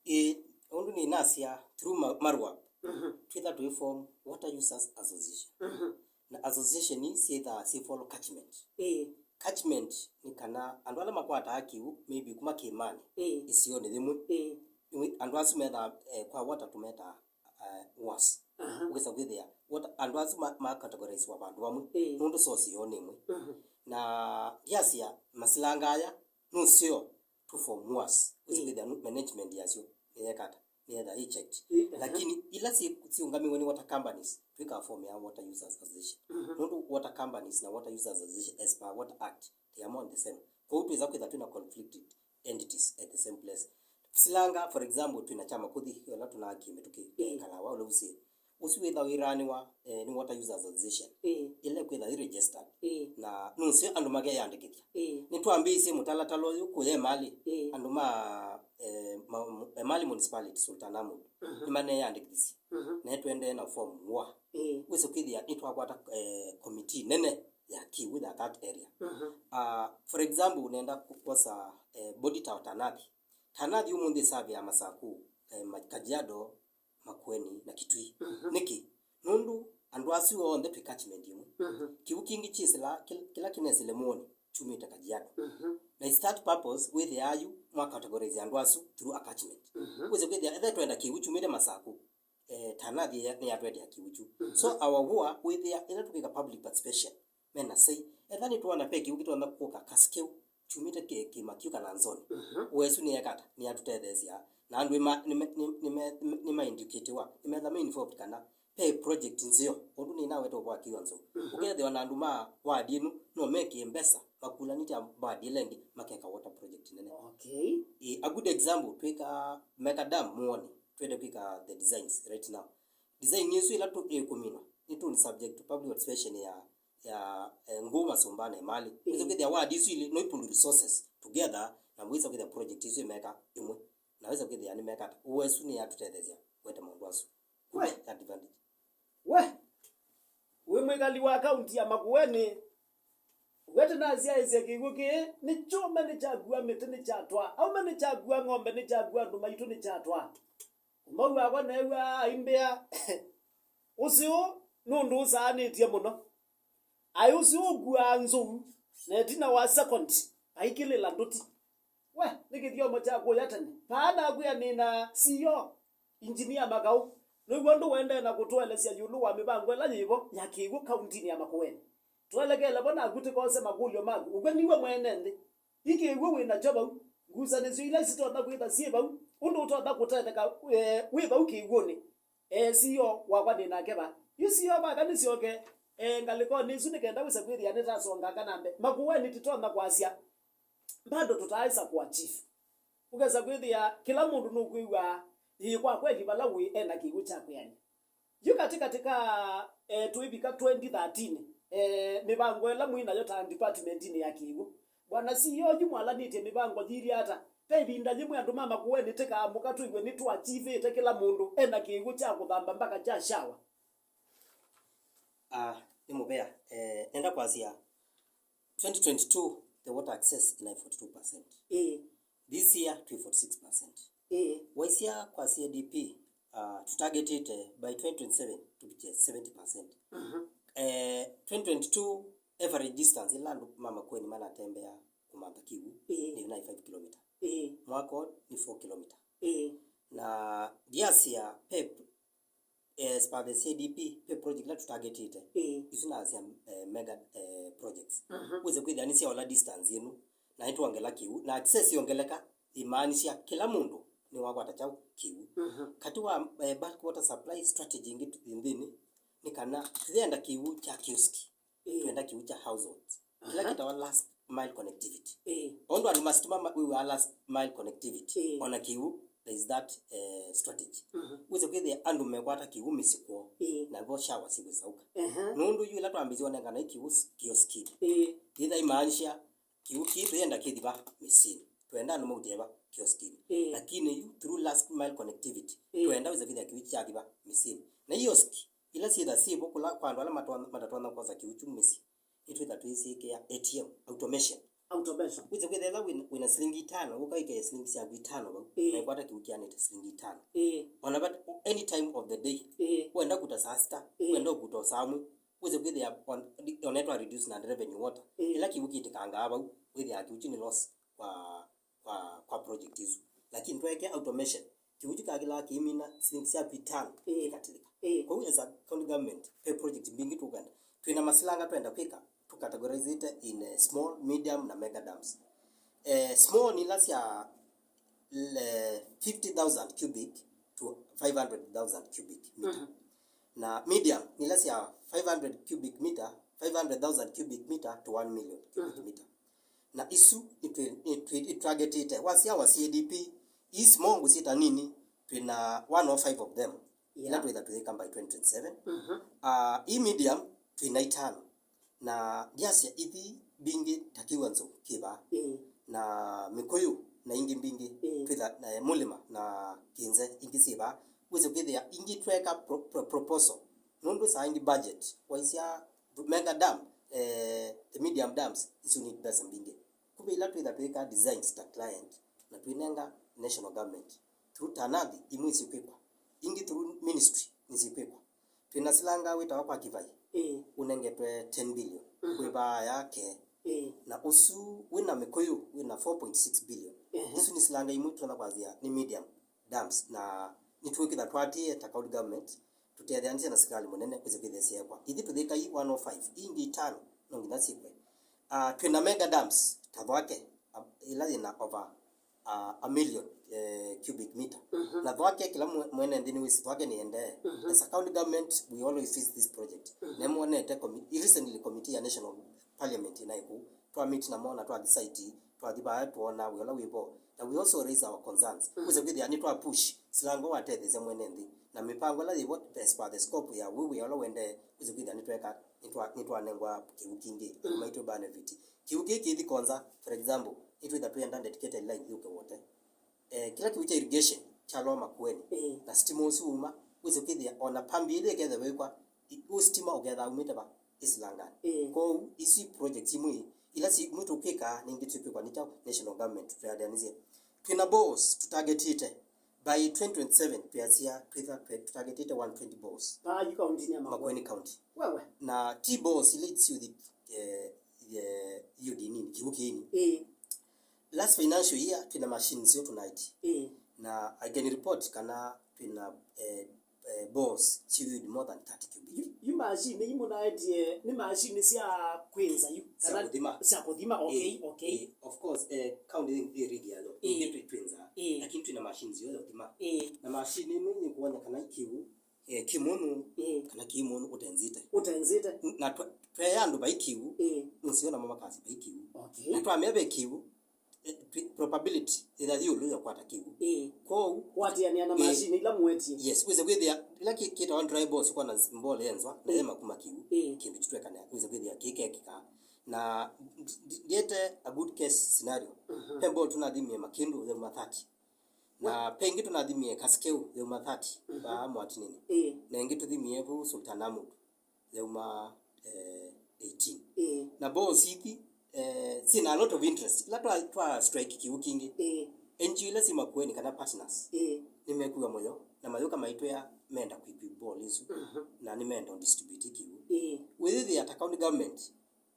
Ĩĩ, ũndũ nĩnasya, through ma-, Marwap, mhm, twĩtha twĩ form Water Users Association. Mhm. Na association ii syĩthaa syĩ follow catchment. Ĩĩ. Catchment nĩ kana andũ ala makwataa kĩw'ũ, maybe kuma kĩĩmanĩ, ĩĩ, isionĩ yĩmwe. Ĩĩ. Nĩ andũ asu methaa, eh, kwa water tũmetaa uh, worse. Aha. Ũkesa kwĩthĩa, what, andũ asu ma, ma categorizewa vandũ vamwe, ĩĩ, nũndũ source yoo nĩ ĩmwe. Mhm. Na ndiasya masilanga aya, nũseo to form worse. Ũkesa, ĩĩ, kwĩthĩa nu-, management yasyo nĩyekata, nĩyetha ĩ checked. Ĩĩ, aha. Lakini ila si, siũngamiwe nĩ water companies, twĩka form ya water users association. Mhm. Nũndũ water companies na water users association as per Water Act, they are more or the same. Kwoou twĩsa kwĩtha twĩna conflicted entities at the same place. Silanga, for example, twĩna kyama kũthi, ĩla tũnaakie mĩtũkĩ, ĩĩ, Kalawa, ũla ũsĩ. Ũsu wĩtha wĩraanĩwa, eh, nĩ Water Users Association. Ĩĩ. Ĩla kwĩtha ĩ registered. Ĩĩ. Na nũsĩ andũ makeyandĩkĩthya. Ĩĩ. Nĩtwambĩĩsye mũtalatala ũyũ kũya Emali. Ĩĩ. Andũ ma, eh, ma, Emali Municipality, Sultan Ahmud, mhm, nĩmaneyandĩkĩthisye. Mhm. Na tũendee na form wa. Ĩĩ. Wĩsa kwĩthĩa nĩtwakwata, eh, committee nene ya kĩw'ũ ya that area. Mhm. Ah, for example, nenda kwosa, eh, body ta Tanathi. Tanathi ũmũnthĩ ĩsavĩaa Masaku, eh, ma-, Kajiado, Makueni na Kitui. Mhm. Nĩkĩ? Nũndũ andũ asu onthe twĩ catchment ĩmwe. Mhm. Kĩw'ũ kĩngĩ kyĩsĩla, kĩl-, kĩla kĩnesĩle mũonĩ, kyumĩte Kajiado. Mhm. Na it's that purpose wĩthĩaa yu mwa categorize andũ asu through a catchment. Mhm. Wĩsa kwĩthĩa, ethe twenda kĩw'ũ kyumĩte Masaku, eh, Tanathi ya, nĩyatwetea kĩw'ũ kyu. Mhm. So, our war wĩthĩa, ĩla tũkwĩka public participation, mena say. Etha nĩtwona ve kĩw'ũ kĩtonya kũka Kasikĩu, kyumĩte kĩ-, kĩma kĩu kana nzoni. Mhm. Ũesu nĩyekata, nĩyatũtetheesya. Na andũ nĩma-, nĩme-, nĩme-, nĩme-, nĩmaindicatiwa, nĩmetha me involved kana ve project nzeo, ũndũ nĩnaweta ũvwaki wa nzou. Mhm. Ũkethĩwa na andũ ma ward ĩno, no mekĩe mbesa, makulanĩtya ward ĩla ĩngĩ, makeka water project nene. Okay. Ĩ, a good example, twĩka meka dam Muoni, twende kwĩka the designs right now. Design ĩsu ĩla tũ-, ĩkũminwa, nĩ tũ subject to public participation ya, ya, eh, Ngũũ, Masũmba na Emali. Ĩĩ. Wĩsa kwĩthĩa ward isu ilĩ no ipull resources together, na wĩsa kwĩthĩa project isu imeka ĩmwe. Na wĩsa kwĩthĩa nĩmeka ata. Ũesu nĩyatũtetheesya kũete maũndũ asu. We! Advantage. We! Wĩ mwĩkali wa kaunti ya Makueni, we tũnasyaĩĩsya kĩw'ũ kĩĩ, nĩ kyũme nĩkyakua mĩtĩ nĩkyatwaa, aũme nĩkyakua, ng'ombe nĩkyakua, andũ maitũ nĩkyatwaa. Kamau wakwa neew'aa aimbĩa, ũsĩ ũũ nũndũ ũsaanĩtye mũno. Aĩ ũsĩ ũkuaa nzou, na ĩtina wa second, aikĩlĩla ndũti. We, nĩ kĩthyomo kya kũya tene. Vaa nakwĩa nĩ na C E O, Engineer Makaũ. Nĩw'o ũndũ ũendee na kũtũelesya ĩũlũ wa mĩvango ĩla yĩ vo ya kĩw'ũ kauntinĩ ya Makueni. Twelekele vo naku tũkose makũlyo maku. Ũkw'e nĩwe mwene nthĩ. Ĩ kĩw'ũ wĩ nakyo vau? Ngusanĩsyo ila sitonya kwĩtha syĩ vau, ũndũ ũtonya kũtetheka, eh, wĩ vau kĩw'ũnĩ. Eh, C E O wakwa nĩ nake va. Yu C E O vaka nĩsyoke, eh, ngalĩkonĩ ĩsu nĩ kenda wĩsa kwĩthĩa nĩtasonga kana mbee. Makueni tũtonya kwasya, bado tũtaaĩsa kũachieve. Ũkesa kwĩthĩa kĩla mũndũ nũkwĩw'a, ĩĩ, kwa kweli vala wĩ ena kĩw'ũ kya kwĩanĩa. Yu katĩkatĩ ka, eh, tũivika twenty thirteen, eh, mĩvango ĩla mwĩ nayo ta department-inĩ ya kĩw'ũ, Bwana C E O, yu mwalanĩtye mĩvango yĩilye ata? Ve ĩvinda yĩmwe andũ ma Makueni tĩkaamũka twĩw'e nĩtũachievĩte kĩla mũndũ ena kĩw'ũ kya kũthamba mbaka kya shower. Ah, nĩ mũvea. Eh, nenda kwasya, twenty twenty-two, the water access ĩnaĩ forty-two percent. Ĩĩ. This year, twĩ forty-six percent. Ĩĩ. Waisya kwa C A D P, ah, tũtargetĩte by twenty twenty-seven tũvikye seventy percent. Mhm. Eh, twenty twenty-two, average distance ĩla andũ ma Makueni manatembea kũmantha kĩw'ũ, ĩĩ, nĩ nai five kilometer. Ĩĩ. Mwaka ũũ nĩ four kilometer. Ĩĩ. Na ndiasya pep, eh, as per the C A D P, ve project ila tũtargetĩte. Ĩĩ. Isu nasya, eh, mega, eh, projects. Mhm. Wĩse kwĩthĩa nĩsyaola distance ĩno, na nĩtwongela kĩw'ũ. Na access yongeleka, imaanisha kĩla mũndũ nĩwakwata kyaũ? Kĩw'ũ. Mhm. Katĩ wa, eh, bulk water supply strategy ĩngĩ tũ-, ĩ nthĩnĩ, nĩ kana tũyenda kĩw'ũ kya kioski. Ĩĩ. Twenda kĩw'ũ kya households. Kĩla, aha, kĩtawa last mile connectivity. Ĩĩ. Ũndũ andũ masitima ma-, wĩw'aa last mile connectivity. Ĩĩ. Ona kĩw'ũ, there is that, eh, strategy. Mhm. Wĩse kwĩthĩa andũ mekwata kĩw'ũ mĩsyĩ kwoo. Ĩĩ. Na vo shower sikwĩsauka. Ehe. Nũndũ yu ĩla twambĩĩsye onengana kĩw'ũ s-, kioski. Ĩĩ. Yĩtha imaanisha kĩw'ũ kĩĩ tũyenda kĩthi va? Mĩsyĩnĩ. Twenda andũ mautĩe va? Kioskinĩ. Ĩĩ. Lakini yu through last mile connectivity, ĩĩ, twenda wĩse kwĩthĩa kĩw'ũ kyathi va? Mĩsyĩnĩ. Na ioski ila syĩtha syĩvo kũla kwa andũ ala matwa-, matatonya kwosa kĩw'ũ kyu mĩsyĩ, nĩtwĩtha tũisyĩkĩa A T M, automation. Automation. Wĩse kwĩthĩa ĩla wĩna, wĩna silingi itano, ũkaĩkĩa silingi syaku itano vau, ĩĩ, na ĩkwata kĩw'ũ kĩanĩte silingi itano. Ĩĩ. Ona vat, any time of the day, ĩĩ, wenda kuta saa sita, ĩĩ, wenda ũkuta o saa ũmwe, wĩse kwĩthĩa on-, ona twa reduce na revenue water. Ĩĩ. Ĩla kĩw'ũ kĩtĩkangaa vau, wĩthĩaa kĩw'ũ kyu nĩ loss kwa, kwa, kwa project isu. Lakini tweke automation, Kĩw'ũ kyu kakĩlaa kĩimina silingi syaku itano Ĩĩ. Kĩkatilĩka. Ĩĩ. Kwoou as a county government, ve project mbingĩ tũkwenda. Twĩna masilanga twenda kwĩka, tũcategorizĩte in, eh, small, medium na mega dams. Eh, small nĩ ila sya, eh, fifty thousand cubic to five hundred thousand cubic meter. Mhm. Na medium nĩ ila sya five hundred cubic meter, five hundred thousand cubic meter to one million cubic Mhm. meter. Na isu nĩtwĩ-, nĩtwĩ-, nĩtũtargetĩte. Wasya wa C A D P, ii small ngũsyĩta nini, twĩna one oh five of them. Ila Yeah. Twĩtha tũyĩka by twenty twenty-seven. Mhm. Ah, ii medium, twĩna itano. Na ndyasya ithi mbingĩ ta Kiw'anzũ kĩ vaa. Ĩĩ. Na Mĩkũyũ na ingĩ mbingĩ. Ĩĩ. Twĩtha, eh, Mũlĩma na Kĩnze ingĩ syĩ vaa. Wĩsĩ kwĩthĩa ingĩ tweka pro-, pro-, proposal. Nũndũ saa ingĩ budget, waisya mega dam, eh, the medium dams, isu nĩ mbesa mbingĩ. Kumbe ila twĩtha twĩka designs ta client, na twĩnenga national government through Tanathi, imwe syĩkwĩkwa, ingĩ through ministry nĩsyĩkwĩkwa. Twĩna silanga wĩtawa kwa Kĩvai, Ĩĩ. Ũnengetwe ten billion, Mhm. Kwĩ vaa yake. Ĩĩ. Na ũsu wĩna Mĩkũyũ, wĩna four point six billion. Ehe. Isu nĩ silanga imwe tũtonya kwasya nĩ medium dams, na nĩtwĩkĩtha twatĩĩe ta county government, tũtetheanĩsye na sikalĩ mũnene kwĩsĩ kwĩthĩa syeekwa. Ithi tũthĩka ii one oh five, ii ingĩ itano, no nginya syĩkwe. Ah, twĩna mega dams, ta Thwake, ah, ĩla yĩna over, ah, a million, eh, cubic meter. Mhm. Na Thwake, kĩla mwe-, mwene nthĩ nĩwĩsĩ Thwake nĩendee. Mhm. As a county government, we always face this project. Mhm. Nĩmonete commi-, recently committee ya National Parliament ĩnaĩ kũu. Twa meet namo na twathi site, twathi vaa twona wĩa ũla wĩ vo. Na we also raise our concerns. Mm. Wĩsĩ kwĩthĩa nĩtwa push, silanga watetheesya mwene nthĩ. Na mĩpango ĩla yĩ vo, as per the scope ya wĩ wĩa ũla wendee, wĩsĩ kwĩthĩa nĩtweka, nĩtwa-, nĩtwanengwa kĩw'ũ kingĩ, Mm. Maitũ benefit. Kĩw'ũ kĩĩ kĩthi Konza, for example, nĩtwĩtha twĩenda dedicated line yũke Wote. Eh, kĩla kĩw'ũ kya irrigation kyaloa Makueni, Ĩĩ. Na sitima ũsu uma, wĩsĩ kwĩthĩa ona pambi ĩla ĩkethĩwa ĩkwa, i-, ũ sitima ũkethĩwa umĩte va? Ĩsilanganĩ. Ĩĩ. Kwoou, isu i projects imwe, ila si-, imwe tũkwĩka, na ingĩ tũkwĩkwa nĩ kyaũ? National government, tũteanĩsye. Twĩna boreholes tũtargetĩte. By twenty twenty-seven, twĩasya, twĩtha, twĩ-, tũtargetĩte one twenty boreholes. Vaa yu kauntinĩ ya Makueni. Makueni County. Wewe. Na ti boreholes ila syũthi, eh, eh, iũdinini, kĩw'ũ kĩini. Ĩĩ. Last financial year, twĩna machines syo tonight. Ĩĩ. Na I can report kana twĩna, eh, eh, boreholes syũthi more than thirty cubic. Yu, yu machine ii mũnaetie, nĩ machine sya kwĩnza yu, sya kana kũthima. Sya kũthima, okay, ĩĩ, okay. Ĩĩ, of course, eh, county ĩĩ, ĩĩ, ĩĩ, ĩĩ. Ĩĩ. Lakini twĩna machine syo ya kũthima. Ĩĩ. Na machine ĩno nĩ kuonya kana kĩw'ũ, eh, kĩ mũno, Ĩĩ. Kana kĩ mũno ũtenzĩte. Ũtenzĩte. Na twe-, tweea andũ vai kĩw'ũ, Ĩĩ. Nũseo namo makasya vai kĩw'ũ. Okay. Na twamea ve kĩw'ũ, eh, twi-, probability ĩtha yĩ ĩũlũ ya kwata kĩw'ũ. Ĩĩ. Kwoou, kwatĩanĩa na ĩĩ, machine ila mũetie. Yes, wĩsĩ kwĩthĩa, ĩla kĩ-, kĩtawa dry boreholes, kwa na mbole enzwa, na Ĩĩ. Yema kuma kĩw'ũ, Ĩĩ. Kĩndũ kĩtwekana, wĩsĩ kwĩthĩa kĩkekĩka. Na ndi-, ndi-, ndiete a good case scenario. Mhm. Ve borehole tũnathimie Makĩndũ, yauma thirty. Na ve ĩngĩ tũnathimie Kasikeu, yauma thirty, Mhm. Vaa Mwatinini. Ĩĩ. Na ĩngĩ tũthimie vu Sultan Ahmud, yauma, eh, eighteen. Ĩĩ. Na boreholes ithi, eh, syĩna a lot of interest. Ila twa, twa strike kĩw'ũ kingĩ. Ĩĩ. N G O ila syĩ Makueni kana partners. Ĩĩ. Nĩmekuwa mũyo, na mayũka maitwĩa menda kũ-equip borehole isu. Mhm. Na nĩmenda distribute kĩw'ũ. Ĩĩ. Wĩthĩa ta county government,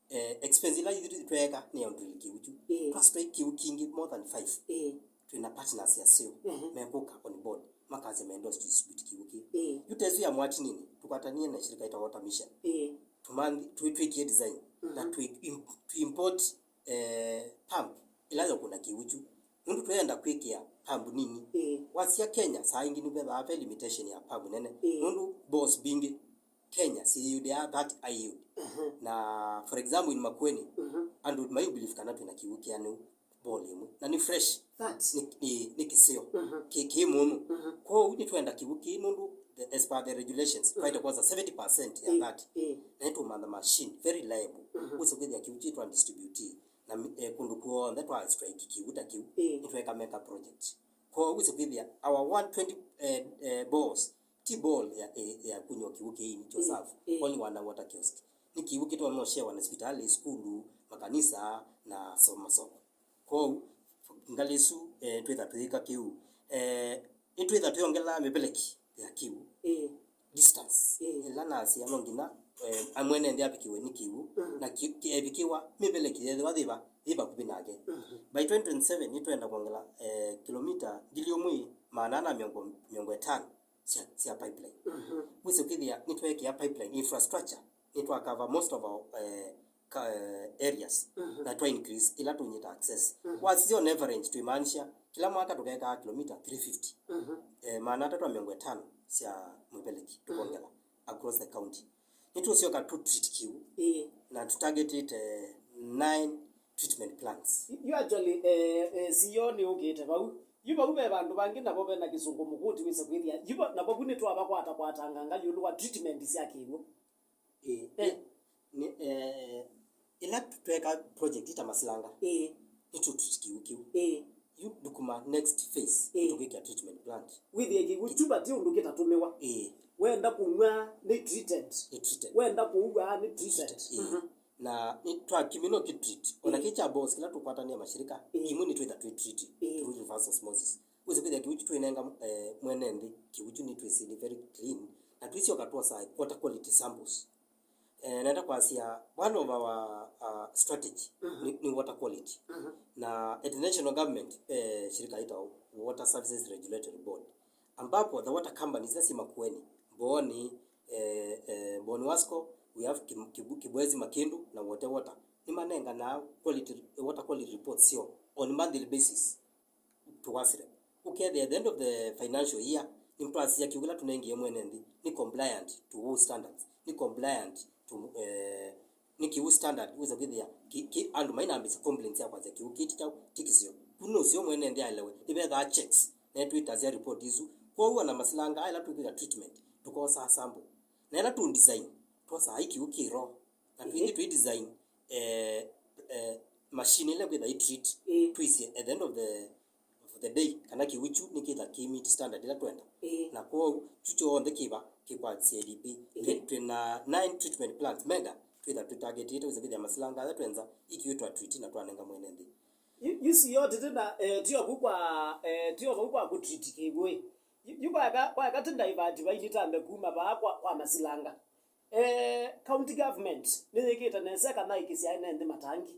eh, expense ila ithu tweeka nĩ ya drill kĩw'ũ kyu. Ĩĩ. Twa strike kĩw'ũ kingĩ more than five. Ĩĩ. Twĩna partners aseo, Mhm. Mekũka on board, makasya menda distribute kĩw'ũ kĩu. Ĩĩ. Yu ta ĩsu ya Mwatinini, tũkwatanie na shirika ĩtawa Water Mission. Ĩĩ. Tũmanthi, twĩ-, twĩkie design, na Mhm. twĩ-, im-, tũ import, eh, pump ĩla yũkũna kĩw'ũ kyu. Nũndũ twĩenda kwĩkĩa pump nini. Ĩĩ. Wasya Kenya, saa ingĩ nĩvethaa ve limitation ya pump nene. Ĩĩ. Nũndũ boreholes mbingĩ Kenya syĩyĩũdĩaa that high yield. Mhm. Na, for example, in Makueni, Mhm. Andũ mayũ believe kana twĩna kĩw'ũ kĩanĩu borehole ĩmwe. Na nĩ fresh. That. Nĩ, nĩ, nĩ kĩseo. Mhm. Kĩ, kĩ mũno. Mhm. Kwoou nĩtwenda kĩw'ũ kĩĩ nũndũ the, as per the regulations, Mhm. Twaĩte kwosa seventy percent ya Ĩĩ, that. Ĩĩ. Na nĩtũmantha machine, very reliable. Mhm. Wĩsĩ kwĩthĩa kĩw'ũ kĩĩ twa distribute. Na mi-, eh, kũndũ kw'onthe twa strike kĩw'ũ ta kĩu, Ĩĩ. Nĩtweka mega project. Kwoou wĩsĩ kwĩthĩa our one twenty, eh, eh, boreholes, ti borehole ya, ya, ya kũnywa kĩw'ũ kĩini kyo Ĩĩ, safu, ĩĩ. Only wana water kiosk. Nĩ kĩw'ũ kĩtonya ũshewa na sivitalĩ, sukulu, makanisa, na so-, masoko. Kwoou, ngalĩ ĩsu, eh, twĩtha tũyĩka kĩu. Eh, nĩtwĩtha twĩongelaa mĩveleki ya kĩw'ũ. Ĩĩ. Distance. Ĩĩ. Ĩla nasya no nginya, eh, amwene nthĩ avikĩwe nĩ kĩw'ũ. Mhm. Na ki-, ki-, evikĩwa mĩveleki yethĩwa yĩva, yĩ vakuvĩ nake. Mhm. By twenty twenty-seven, nĩtwenda kwongela, eh, kilomita ngili ũmwe maana ana mĩongo, mĩongo ĩtano sya, sya pipeline. Mhm. Wĩsĩ ũkĩthĩa nĩtweekĩa pipeline infrastructure, nĩtwa cover most of our, eh, ka, eh, areas, mhm, na twa increase ila tũnyita access. Mhm. Wasisya on average, twĩmaanisha kĩla mwaka tũkekaa kilomita three fifty. Mhm. Eh, maana atatũ na mĩongo ĩtano sya mwĩveleki tũkongela across the county. Nĩtũsyoka tũ treat kĩw'ũ, ĩĩ, na tũ targetĩte nine treatment plants. Yu actually, eh, eh, C E O nĩ ũkĩte vau. Yu vau ve vandũ vangĩ navo vena kĩsũngũ mũkũti wĩsa kwĩthĩa. Yu va-, navo vu nĩtwavakwata kwatanganga ĩũlũ wa treatment sya kĩw'ũ. Ĩĩ, eh, nĩ, eh, ĩla tweka project ta Masilanga, ĩĩ, nĩtũ treat kĩw'ũ kĩu. Ĩĩ. Yu ndukuma next phase, ĩĩ, nĩtũkwĩkĩa treatment plant. Wĩthĩe kĩw'ũ kyu vati ũndũ kĩtatũmĩwa. Ĩĩ. Wenda kũnyw'a nĩ treated. Nĩ treated. Wenda kũua nĩ treated. Treated, ĩĩ. Mhm. Na nĩ twa kimi no kĩ treat. Ona, ĩĩ, kĩ kya boss kĩla tũkwatanĩa mashirika, ĩĩ, imwe nĩ twĩtha twĩ treat, ĩĩ, through reverse osmosis. Wĩsĩ kwĩthĩa kĩw'ũ kyu twĩnenga, eh, mwene nthĩ, kĩw'ũ kyu nĩ twĩsĩ nĩ very clean, na twĩsyoka twosa water quality samples. Eh, nenda kwasya, one of our, uh, strategy, mhm, nĩ, nĩ water quality. Mhm. Na at the national government, eh, shirika ĩtawa Water Services Regulatory Board, ambapo the water companies ila syĩ Makueni, Mbooni, eh, eh, Mbooni Wasco, we have Kim-, Kibu-, Kibwezi, Makindu na Wote Water, nĩmanenganaa quality, water quality reports syoo on monthly basis. Tũwasĩle. Ũkethĩa at the end of the financial year, nĩtwasisya kĩw'ũ kĩla tũnengie mwene nthĩ nĩ compliant to WAW standards, nĩ compliant to, eh, nĩ kĩw'ũ standard, wĩsa kwĩthĩa kĩ, kĩ, andũ mainambĩsya complaints ya kwasya kĩw'ũ kĩĩ ti kyaũ, ti kĩseo. Ku nũseo mwene nthĩ aelewe, nĩvethaa checks, na nĩtwĩtasya report isu. Kwoou ona Masilanga ĩla tũkwĩka treatment, tũkosaa sample. Na ĩla tũ design, twosaa kĩw'ũ kĩ raw. Na twĩthi, ĩĩ, twĩ design, eh, eh, machine ĩla kwĩtha ĩ treat, ĩĩ, twĩsye at the end of the, of the day, kana kĩw'ũ kyu nĩkĩtha kĩ meet standard ĩla twenda. Ĩĩ. Na kwoou, kyu kyonthe kĩva kĩkwa C I D P. Ĩĩ. Twĩ, twĩ na nine treatment plants, mega, twĩtha tũtargetĩte, wĩsa kwĩthĩa Masilanga ala twenza, ĩ kĩw'ũ twa treat na twanenga mwene nthĩ. Yu, yu sio tĩtĩ na, eh, tio vau kwa, eh, tio vau kwa kũ treat kĩw'ũ, ĩ. Yu, yu kwa eka, kwa eka tĩ divert vai nĩtambe kuma vaa kwa, kwa Masilanga. Eh, county government nĩyĩkĩte nesa ĩkanaĩkĩsya ene nthĩ matangi.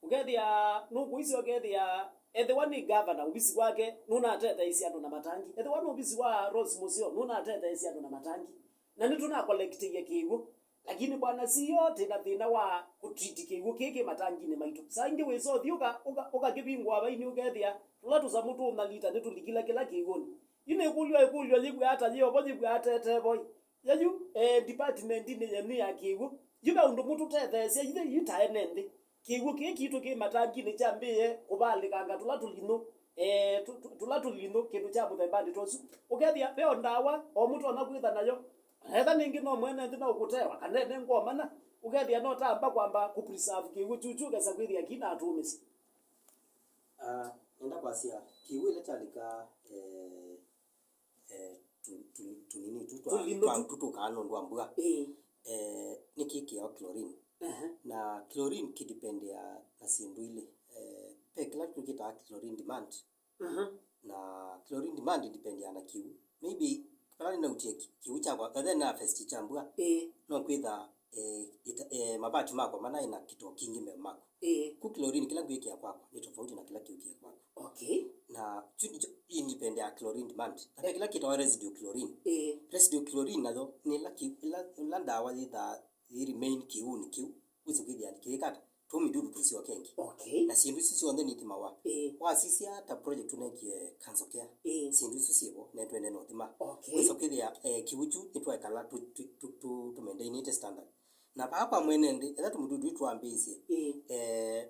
Ũkethĩa, nũkũisya ũkethĩa, ethĩwa nĩ governor, ovisi wake nũnatetheesya andũ na matangi. Ethĩwa nĩ ovisi wa Rose Mũseo, nũnatetheesya andũ na matangi. Na nĩtũnakolektĩie kĩw'ũ. Lakini bwana C E O, twĩ na thĩna wa kũtreat kĩw'ũ kĩĩ kĩ matanginĩ maitũ. Saa ingĩ wĩsa ũthi ũka-, ũka-, ũkakĩvingũa vaini ũkethĩa tũla tũsamũ tũũna lita nĩtũlikile kĩla kĩw'ũnĩ. Yu nĩkũlw'a ĩkũlyo yĩw'aa ta yĩ ovo yĩw'aa tete vo ĩ. Yeyu, eh, department-inĩ yenyu ya kĩw'ũ, yu ve ũndũ mũtũtetheesya ithe yu ta ene nthĩ? Kĩw'ũ kĩĩ kitũ kĩ matanginĩ kyambĩĩe kũvalĩkanga tũla tũlinyũ, eh, tũ-, tũ-, tũla tũlinyũ, kĩndũ kya mũthembanĩ ta ũsu. Ũkethĩa ve o ndawa o mũtonya kwĩtha nayo, etha nĩngĩ no mwene nthĩ no ũkũtewa, kana ene ngoo mana, ũkethĩa no tamba kwamba kũ preserve kĩw'ũ kyuchu ũkesa kwĩthĩa kina atũmĩsye. Ah, nenda kwasya, kĩw'ũ ĩla kyalika, eh, eh, tu-, tu-, tũnini tu twa, tũlinyũ twa, tu. Tũtũkaa nũndũ wa mbua. Ĩĩ. Eh, nĩkĩkĩawa chlorine. Ehe. Na chlorine kĩdependea na syĩndũ ilĩ. Eh, ve kĩla tũkĩtaa chlorine demand. Mhm. Na chlorine demand ĩdependea na kĩw'ũ. Maybe, vala nĩnautie ki-, kĩw'ũ kyakwa, ethĩwa nĩ harvest kya mbua, ĩĩ, no kwĩtha, eh, ita-, eh, mavati makwa manaĩ na kĩtoo kingĩ me maku. Ĩĩ. Ku chlorine kĩla ngwĩkĩa kwakwa nĩ tofauti na kĩla kĩũkĩe kwaku. Okay. Na kyu nĩkyo independent ya chlorine demand. Na ve kĩla kĩtawa residual chlorine. Ĩĩ. Residual chlorine nayo nĩ ĩla ki-, ĩla, ĩla ndawa yĩthaa yĩ remain kĩw'ũnĩ kĩu, wĩsĩ kwĩthĩa kĩyĩkata, tũmidudu tũsyoke ĩngĩ. Okay. Na syĩndũ isu syonthe nĩithimawa. Ĩĩ. Wasisya ta project tũnekie Cancer Care, ĩĩ, syĩndũ isu syĩvo, na twende no thima. Okay. Wĩsĩ kwĩthĩa, eh, kĩw'ũ kyu nĩtwaekala tũ, tũ, tũ, tũ, tũ maintainĩte standard. Na vaa kwa mwene nthĩ, ethĩwa tũmĩdudu tũu twambĩĩsye, ĩĩ, eh,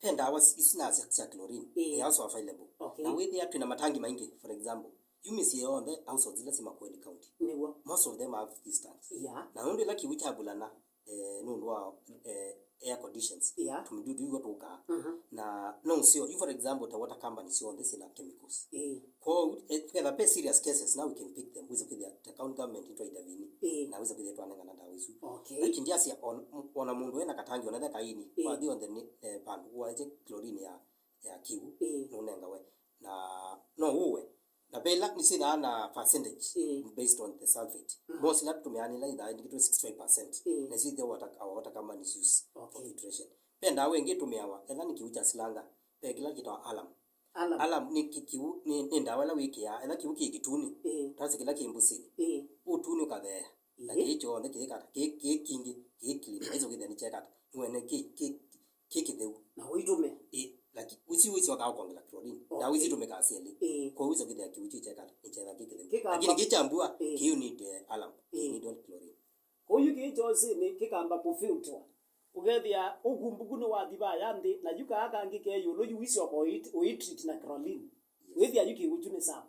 ve ndawa si-, isu na sya, sya chlorine, ĩĩ, they are also available. Okay. Na wĩthĩa twĩ na matangi maingĩ, for example, yu mĩsyĩ yonthe, households ila syĩ Makueni County, nĩw'o, most of them have these tanks. Yeah. Na nũndũ ĩla kĩw'ũ kyavulana, eh, nũndũ wa, eh, air conditions, yeah, tũmĩdudu iw'o tũkaa. Mhm. Na no ũseo, yu for example, ta water company syonthe syĩ na chemicals. Ĩĩ. Kwoou, eh, twetha ve serious cases, now we can pick them. Wĩsĩ kwĩthĩa ta county government nĩtwa intervene. Ĩĩ. Na wĩsĩ kwĩthĩa twanengana ndawa isu. Okay. Lakini ndiasya on-, ona mũndũ ena katangi, ona ethĩwa kaini, ĩĩ, wathi onthe nĩ, eh, vandũ, waĩkye chlorine ya, ya kĩw'ũ, ĩĩ, nũnengawe. Na no ũwe. Na ve ila nĩsyĩthaa na percentage, ĩĩ, based on the sulfate. Mhm. Most ila tũtũmĩaa nĩ ila ithaa ĩndĩkĩtwe sixty-five percent. Ĩĩ. Na isu ithe water, our water companies use for, okay, filtration. Ve ndawa ĩngĩ ĩtũmĩawa, ethĩwa nĩ kĩw'ũ kya silanga, ve kĩla kĩtawa alum. Alarm. Alarm nĩ kĩ-, kĩw'ũ, nĩ, nĩ ndawa ĩla wĩkĩaa, ĩla kĩw'ũ kĩ kĩtunĩ, ĩĩ, twasye kĩla kĩ mbũsinĩ. Ĩĩ. Ũtunĩ ũkatheea. Na, ĩĩ, kĩĩ kyonthe kĩkata, kĩ, kĩ kĩngĩ, kĩ clean, naisyo kĩthĩa nĩ kyekata. Nĩwene kĩ, kĩ, kĩ kĩtheu. Na ũitũmĩa. Ĩĩ, laki-, ũsi wĩsyokaa ũkongela chlorine. Okay. Ndawa ici itũmĩkaa syelĩ. Ĩĩ. Kwoou wĩsyo kĩthĩa kĩw'ũ kĩ kyekata, nĩ kyetha kĩ kĩtheu. Kĩkamba. Lakini kĩ kya mbua, ĩĩ, kĩu need, eh, alarm. Ĩĩ. Need all chlorine. Kwoou kĩĩ kyosĩnĩ kĩkamba kũfiltwa. Ũkethĩa ũkumbuku nĩwathi vaya nthĩ, na yu kaa kangĩ ke ĩũlũ yu wĩsyoka ũit-, ũitreat na chlorine. Yes. Wĩthĩa yu kĩw'ũ kyu nĩ sawa.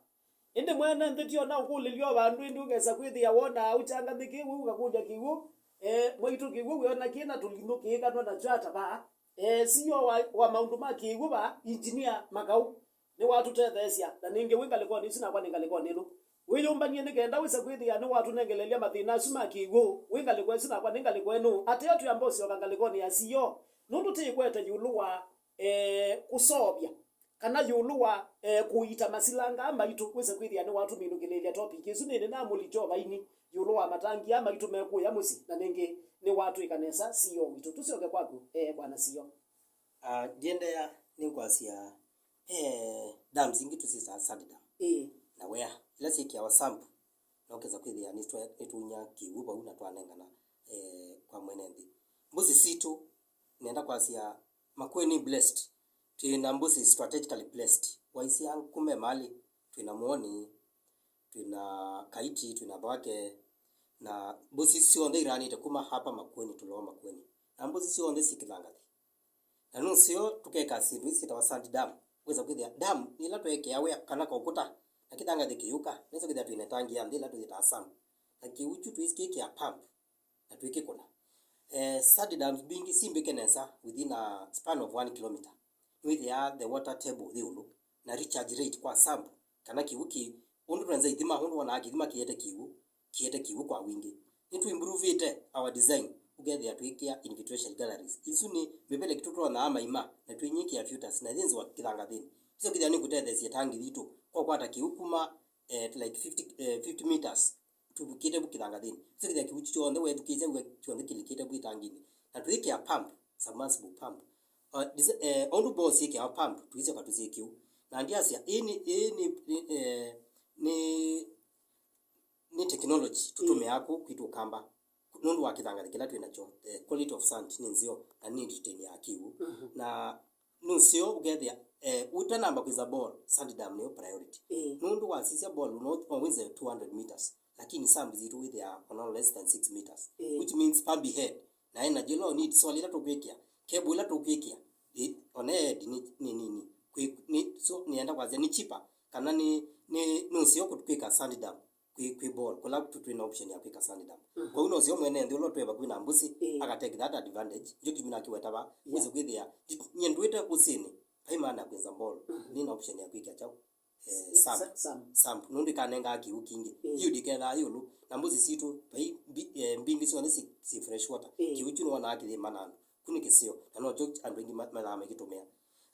Ĩndĩ mwene nthĩ ti ona ũkũlĩlya o vandũ, ĩndĩ ũkesa kwĩthĩa wonaa ũkyanganĩkĩe wĩu ũkakũlya kĩw'ũ, eh, mwaitũ kĩw'ũ wĩona kĩ na tũlinũ kĩĩkanwa nakyo ata vaa? Eh, C E O wa, wa maũndũ ma kĩw'ũ vaa, Engineer Makau, nĩwatũtetheesya, na nĩngĩ wĩ ngalĩkonĩ ĩsu nakwa nĩ ngalĩkonĩ ĩno. Wĩyũmbany'e nĩ kenda wĩse kwĩthĩa nĩwatũnengelelya mathĩna asu ma kĩw'ũ, wĩ ngalĩko ĩsu nakwa nĩ ngalĩko ĩno. Ateo twĩamba ũsyoka ngalĩkonĩ ya C E O, nũndũ tĩĩkwete ĩũlũ wa, eh, kũseũvya kana ĩũlũ wa, eh, kũiita masilanga aa maitũ, wĩse kwĩthĩa nĩwatũminũkĩlĩĩlya topic ĩsu nĩnĩ namũlikya o vaini ĩũlũ wa matangi aa maitũ me kũya mũsyĩ, na nĩngĩ nĩwatwĩka nesa C E O witũ. Tũsyoke kwaku, eh, bwana C E O. Ah, ndiendeea nĩkwasya, eh, dams ingĩ tũsyĩtaa sand dam. Ĩĩ. Na wea, ila syĩkĩawa sump, na ũkesa kwĩthĩa nĩtwe-, nĩtũunya kĩw'ũ vau na twanengana, eh, kwa mwene nthĩ. Mbũsĩ sitũ, nenda kwasya, Makueni blessed. Twĩ na mbũsĩ strategically blessed. Waisya kuma Emali, twĩ na Muoni, twĩ na Kaiti, twĩ na Thwake, na mbũsĩ syonthe iraanĩte kuma hapa Makueni, Tuloo Makueni. Na mbũsĩ syonthe syĩ Kĩthangathĩ. Na nũseo tũkeka syĩndũ ii syĩtawa sand dam. Wĩsa kwĩthĩa dam nĩ ĩla tweekea wĩa kana kaũkũta, na Kĩthangathĩ kĩyũka, nĩsa kwĩthĩa twĩ na tangi ya nthĩ ĩla tũyĩtaa sump. Na kĩw'ũ kyu twĩkĩkĩa pump, na twĩkĩkũna. Eh, sand dams mbingĩ simbĩke nesa within a span of one kilometer. Nĩwĩthĩaa the water table yĩ ũlũ, na recharge rate kwa sump, kana kĩw'ũ kĩ, ũndũ twenza ithima, ũndũ wonaa kĩthima kĩete kĩw'ũ, kĩete kĩw'ũ kwa wingĩ. Nĩtũimprovĩte our design, ũkethĩa twĩkĩa infiltration galleries. Isu nĩ mĩveleki tũtonaa maima, na twĩnyĩkĩa filters, na yĩnzĩwa kĩthangathĩnĩ. Isu kĩthĩa nĩkũtetheesya tangi yitũ kwa kwata kĩw'ũ kuma, eh, like fifty, eh, fifty meters tũvukĩte vu kĩthangathĩnĩ. Sĩkĩthya kĩw'ũ kyonthe weethukĩĩsya wĩa kyonthe kĩlikĩte vu ĩtanginĩ. Na twĩkĩa pump, submersible pump. Uh, dise-, eh, ũndũ boo syĩkĩawa pump, tũisyoka tũsyĩ kĩw'ũ. Na ndiasya, ĩĩ nĩ, ĩĩ nĩ, nĩ, eh, nĩ, nĩ technology tũtũmĩaa kũu kwitũ Ũkamba. Nũndũ wa kĩthangathĩ kĩla twĩ nakyo, the quality of sand nĩ nzeo na nĩ retain ya kĩw'ũ. Mhm. Na nũseo ũkethĩa, eh, ũtanamba kwĩsa ball, sand dam nĩyo priority. Ĩĩ. Nũndũ wasisya ball, no, no wĩse two hundred meters, lakini sump sitũ wĩthĩaa ona less than six meters, ĩĩ, which means pump head na energy ĩla need, solar ĩla tũkwĩkĩa, cable ĩla tũkwĩkĩa, ĩ, ona head nĩ, nĩ nini. Kwĩ, nĩ, so, nĩenda kwasya nĩ cheaper, kana nĩ, nĩ, nũseo kwĩka sand dam kwĩ, kwĩ ball, kũla tũ-, twĩ na option ya kwĩka sand dam. Mhm. Kwoou no seo mwene nthĩ ũla ũtwĩ vakuvĩ na mbũsĩ, ĩĩ, aka take that advantage. Nĩkyo kĩtumi nakĩweta va, yeah, wĩse kwĩthĩa, ndi-, nyie ndwĩte ũsĩnĩ, vai maana ya kwĩnza ball. Mhm. Nĩ na option ya kwĩkĩa kyaũ? Eh, s-, sump. Sa-, sump. Sump. Nũndũ ĩkanengaa kĩw'ũ kingĩ. Ĩĩ. Yu ndĩkethaa ĩũlũ, na mbũsĩ sitũ, vai mbi-, eh, mbingĩ syonthe syĩ, syĩ fresh water. Ĩĩ. Kĩw'ũ kyu nĩwonaa kĩyĩma na andũ. Kyu nĩ kĩseo, na nokyo andũ aingĩ ma-, mathaa makĩtũmĩa.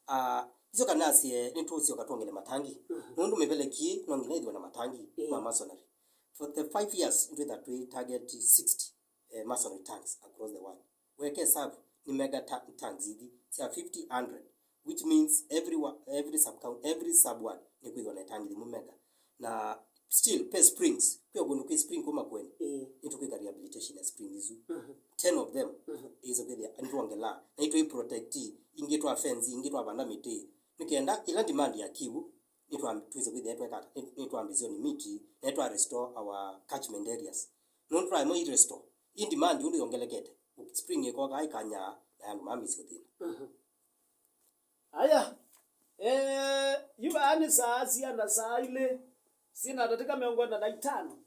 Ah, icio kana asie nĩtũsyoka twongele matangi. Mhm. Nũndũ mĩveleki ĩĩ no nginya ĩthĩwe na matangi, ĩĩ, ma masonry. For the five years, nĩtwĩtha twĩ target sixty, eh, masonry tanks across the world. Weke sub nĩ mega ta-, tanks ithi sya fifty, hundred, which means every wa-, every sub coun-, every sub one nĩkwĩthwa na itangi yĩmwe mega. Na still, pe springs, kwĩ kũndũ kwĩ spring kuma kweni. Ĩĩ. Nĩtũkwĩka rehabilitation ya spring isu. Mhm. Ten of them, mhm, ĩse kwĩthĩa nĩtwongelaa. Na nĩtwĩ protect, ingĩ twa fence, ingĩ twavanda mĩtĩ. Nĩ kenda ĩla demand ya kĩw'ũ, nĩtwa-, twĩse kwĩthĩa tweka ata? Nĩ-, nĩtwambĩĩsya nĩ meet, na nĩtwa restore our catchment areas. Nũndũ twaema ĩ restore, ĩ demand ũndũ yongelekete, spring ĩkoka ĩkanyaa, na andũ mamĩsya thĩna. Mhm. Aya, eh, yu vaa nĩ saa syana saa ilĩ syĩna ndatĩka mĩongo ĩna na itano,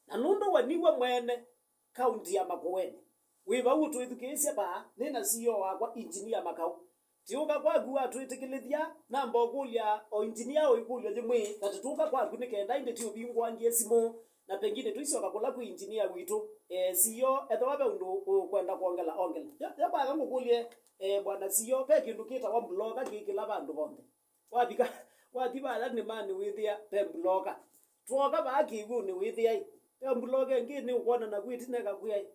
na nũndũ we niwe mwene kaunti ya Makueni, wĩ vau ũtwĩthukĩĩsya vaa, nĩ na C E O wakwa, Engineer Makau. Tiũka kwaku watwĩtĩkĩlĩthya, namba ũkũlya o engineer o ĩkũlyo yĩmwe, na tũtũka kwaku nĩ kenda ĩndĩ ti ũvingũangie simũ, na pengine tũisyoka kũla kwĩ engineer witũ. Eh, C E O, ethĩwa ve ũndũ ũkwenda kwongela, ongela. Ya, ya kwaga ngũkũlye, eh, bwana C E O, ve kĩndũ kĩtawa mbuloka kĩkĩla vandũ vonthe. Wavika, wathi vaya nĩmanĩ wĩthĩa ve mbuloka. Twoka vaa kĩw'ũnĩ wĩthĩa ĩ, ve mbuloka ĩngĩ nĩ ũkwona naku ĩtina ĩkakwĩa ĩ.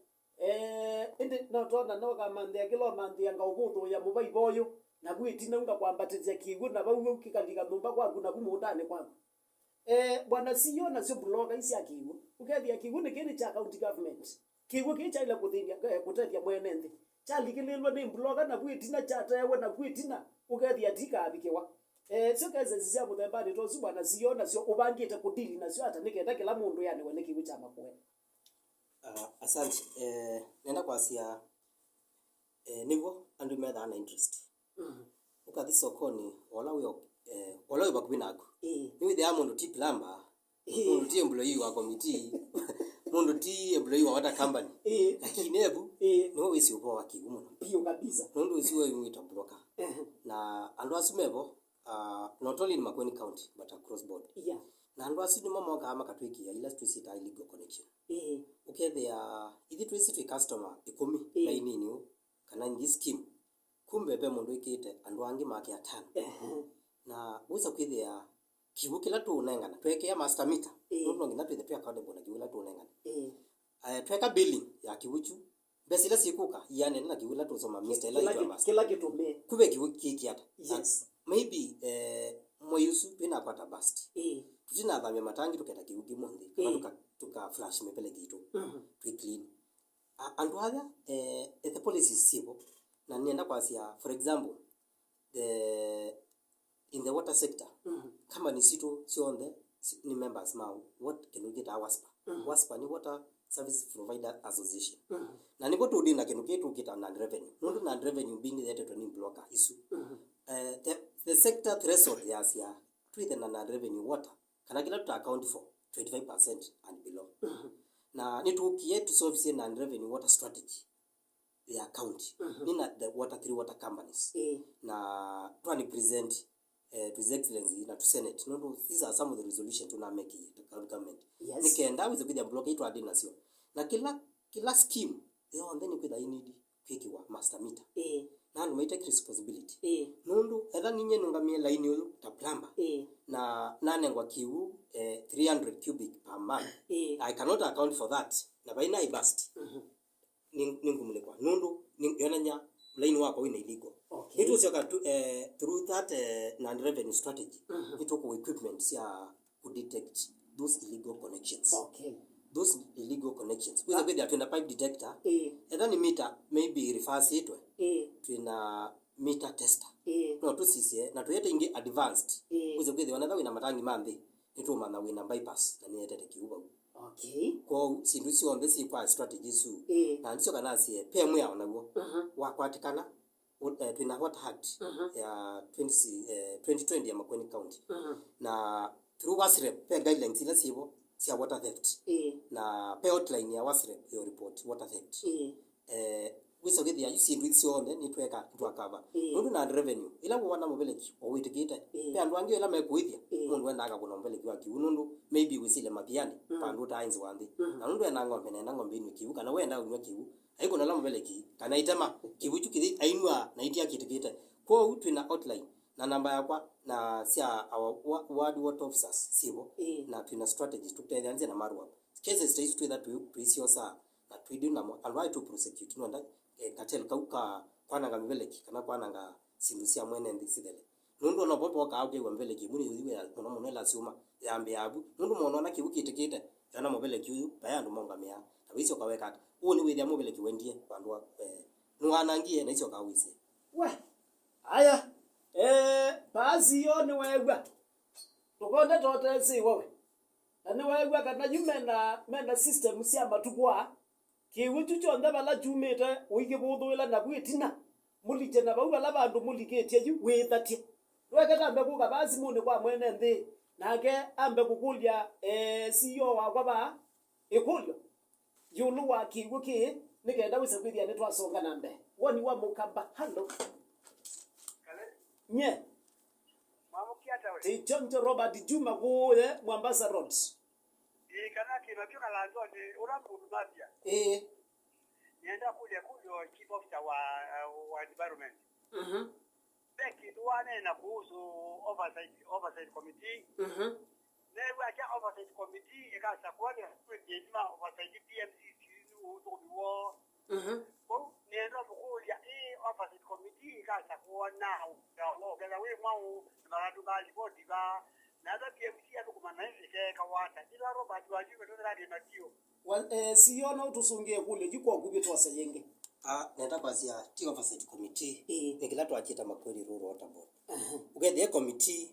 Eh, ĩndĩ no twona no kamanthĩa kĩla ũmanthĩanga ũvũthũĩa mũvaiva ũyũ. Navu ĩtina ngakwambatĩthya kĩw'ũ, na vau ũu kĩkalika nyũmba kwaku, navu mũũndanĩ kwaku. Eh, bwana C E O, nasyo mbuloka ii sya kĩw'ũ. Ũkethĩa kĩw'ũ nĩ kĩĩ nĩ kya county government. Kĩw'ũ kĩĩ kyaĩle kũthĩn'ya, eh, kũtethya mwene nthĩ. Kyalikĩlĩĩlwe nĩ mbuloka, navu ĩtina kyateewe, navu ĩtina ũkethĩa ti kaavikĩwa. Eh, syo cases sya mũthembanĩ ta ũsu, bwana C E O, nasyo ũvangĩte kũdili nasyo ata nĩ kenda kĩla mũndũ eanĩwe nĩ kĩw'ũ kya makũe? Ah, asante. Eh, nenda kwasya, eh, nĩw'o andũ methaa na interest. Mhm. Ũkathi sokonĩ, ola wĩ o-, eh, ola wĩ vakuvĩ naku. Ĩĩ. Nĩwĩthĩaa mũndũ ti plumber, ĩĩ, mũndũ ti employee wa committee, mũndũ ti employee wa water company. Ĩĩ. Lakini evu, ĩĩ, nĩwe wĩsĩ ũvoo wa kĩw'ũ mũno. Biũ kabisa. Nũndũ ũsu we wĩtwa broker. Ehe. Na andũ asu mevo, uh, not only in Makueni County, but across board. Yeah. Na andũ asu nĩmo mokaa makatwĩkĩa ila twĩsĩtaa illegal connection. Ĩĩ. Ũkethĩa, ithyĩ twĩsĩ twĩ customer ĩkũmi, ĩĩ, laininĩ ũũ, kana in this scheme. Kumbe ve mũndũ wĩkĩĩte andũ angĩ make atano. Ehe. Na wĩsa kwĩthĩa kĩw'ũ kĩla tũũnengana, tweekĩa master meter, ĩĩ, nũndũ no nginya twĩthe twĩ accountable na kĩw'ũ kĩla tũũnengana. Ĩĩ. Eh, tweka billing ya kĩw'ũ kyu, mbesa ila syĩkũka ianene na kĩw'ũ ila tũsoma meter ila kĩla ĩtwa kĩ-, master. Kĩla kĩtũmĩe. Kumbe kĩw'ũ kĩkĩata. Yes. Maybe, eh, mwei ũsu twĩnakwata bust. Ĩĩ. Tũtinathamya matangi tũketa kĩw'ũ kĩmwe nthĩ, kana, ĩĩ, tũka, tũka flush mĩvelethi itũ. Mhm. Twĩ clean. A-, andũ aya, eh, the policies syĩvo, na nĩenda kwasya, for example, the, in the water sector, mhm, company sitũ syonthe si-, nĩ members ma what kĩndũ kĩtaa WASPA. Mhm. WASPA nĩ Water Service Provider Association. Mhm. Na nĩvo tũndĩ na kĩndũ kĩĩ tũkĩta non revenue. Nũndũ non revenue mbingĩ yetetwe nĩ broker isu. Mhm. Eh, the, the sector threshold yasya twĩthe na non revenue water, kana kĩla tũta account for twenty-five percent and below. Mhm. Na nĩtũkie tũsolvisye non revenue water strategy ya county. Mhm. Nĩ na the water, three water companies. Ĩĩ. Na twani present, eh, to His Excellency na to Senate. Nũndũ these are some of the resolution tũnamekie ta county government. Yes. Nĩ kenda wĩse kwĩthĩa block itwandi nasyo. Na kĩla, kĩla scheme yonthe nĩ kwĩtha inidi kwĩkĩwa master meter. Ĩĩ. Na andũ maitake responsibility. Ĩĩ. Nũndũ etha ninye nũngamie laini ũyũ ta plumber, ĩĩ, na nanengwa kĩw'ũ, eh, three hundred cubic per month, ĩĩ, I cannot account for that. Na vaina i bust. Mhm. Nĩ, nĩngũmulĩkwa. Nũndũ nĩ, yonany'a laini wakwa wĩna illegal. Okay. Nĩtũsyoka tu, eh, through that, eh, non revenue strategy. Mhm. Nĩtũkũ equipment sya kũ detect those illegal connections. Okay. Those illegal connections. Wĩsa kwĩthĩa twĩna pipe detector. Ĩĩ. Etha nĩ mita maybe refasĩtwe. Ĩĩ. Twĩna meter tester. Ĩĩ. No tũsisye, na tũyete ingĩ advanced. Ĩĩ. Wĩsa kwĩthĩa ona etha wĩna matangi ma nthĩ, nĩtũũmanya wĩna bypass na nĩyetete kĩw'ũ vau. Okay. Kwoou, syĩndũ syonthe syĩ kwa strategy isu. Ĩĩ. Na ndicho kana sie, pe mwĩa o naw'o. Mhm. Wakwatĩkana, u-, eh, twĩna Water Act, mhm, ya twenty, eh, twenty twenty ya Makueni County. Mhm. Na through WASREB, pe guidelines ila syĩvo sya water theft. Ĩĩ. Na pe hotline ya WASREB yo report water theft. Ĩĩ. Eh, wĩsa kwĩthĩa yu syĩndũ isu syonthe nĩtweka, nĩtwakava. Ĩĩ. Nũndũ na revenue, ila wona mũveleki o wĩtĩkĩte, ĩĩ, pe andũ angĩ ila mekũĩthya, ĩĩ, mũndũ endaa akakũna mũveleki wa kĩw'ũ, nũndũ maybe wĩsĩle mathianĩ, mm, vandũ ũtaenzi wa nthĩ. Mm. Na nũndũ ena ng'ombe, nenda ng'ombe inwe kĩw'ũ, kana wenda ũnyw'a kĩw'ũ, aikũna la mũveleki, kana itema, kĩw'ũ kyu kĩthi ainw'a na itia kĩtĩkĩte. Kwoou twĩna hotline, na namba yakwa, na sya our wa-, ward water officers syĩvo, ĩĩ, na twĩna strategy, tũtetheanĩsya na marũa. Cases ta isu twĩtha tũi-, tũisyosaa, na twĩdĩ namo, andũ aĩ tũ prosecute, nonda, eh, cartel kau ka kwananga mĩveleki, kana kwananga syĩndũ sya mwene nthĩ sithele. Nũndũ ona vo vokaa ũkew'a mĩveleki ĩmwe nĩyũthi wĩa mũno mũno ĩla syũma, yambĩĩa vu. Nũndũ moona ona kĩw'ũ kĩtĩkĩte, yona mũveleki ũyũ, vaya andũ maũngamĩaa. Na wĩsyoka weka ata? Ũũ nĩ wĩthĩa mũveleki wendie vandũ wa, eh, nĩwanangie na isyoka wĩsĩ. We, aya, eh, paasi yo nĩweew'a. Tũkonde totesĩ iwe we. Na nĩweew'a kana yu mena, mena system sya matukũ aa. Kĩw'ũ kyu kyonthe vala kyumĩte ũikĩvũthũĩla navu ĩtina, mũlikye na vau vala vandũ mũlikĩtye yu wĩthatye. Ndweke tambe kũka vaa simũnĩ kwa mwene nthĩ, nake ambe kũkũlya, ee, C E O wakwa vaa ĩkũlyo ĩũlũ wa kĩw'ũ kĩĩ, nĩ kenda wĩse kwĩthĩa nĩtwasonga na mbee. Woni wa Mũkamba, halo. Nye. Mwamũkĩa ata we? Tichonjo Robert Juma kũũye Mombasa Road. Ĩĩ, kana kĩma vyũ kalanzonĩ, ũla mũndũ mavia. Ĩĩ. Nĩenda kũlya kũlyo chief officer wa, wa environment. Mhm. Ve kĩndũ waneena kuhusu oversight, oversight committee. Mhm. Neew'a kya oversight committee ĩkasakũa nĩ ma oversight P M C C nĩ ũthũkũmi woo. Mhm. Kwoou nĩenda mũkũlya, ĩĩ, Oversight committee ĩkasa kũona ũketha wĩ mwaũ, na makatũngaa livoti va, na ata P M C athũkũma naĩ ĩkeeka wata. Ĩla Robert wathi ũketũthĩra thĩna tio. Wa- eh, C E O, no ũtũsũngĩe ĩkũlyo yu kwa ũkuvĩ twose yĩngĩ. Ah, nenda kwasya ti oversight committee. Ĩĩ. Nĩ kĩla twakyĩta Makueni Rural Water Board. Aha. Ũkethĩa committee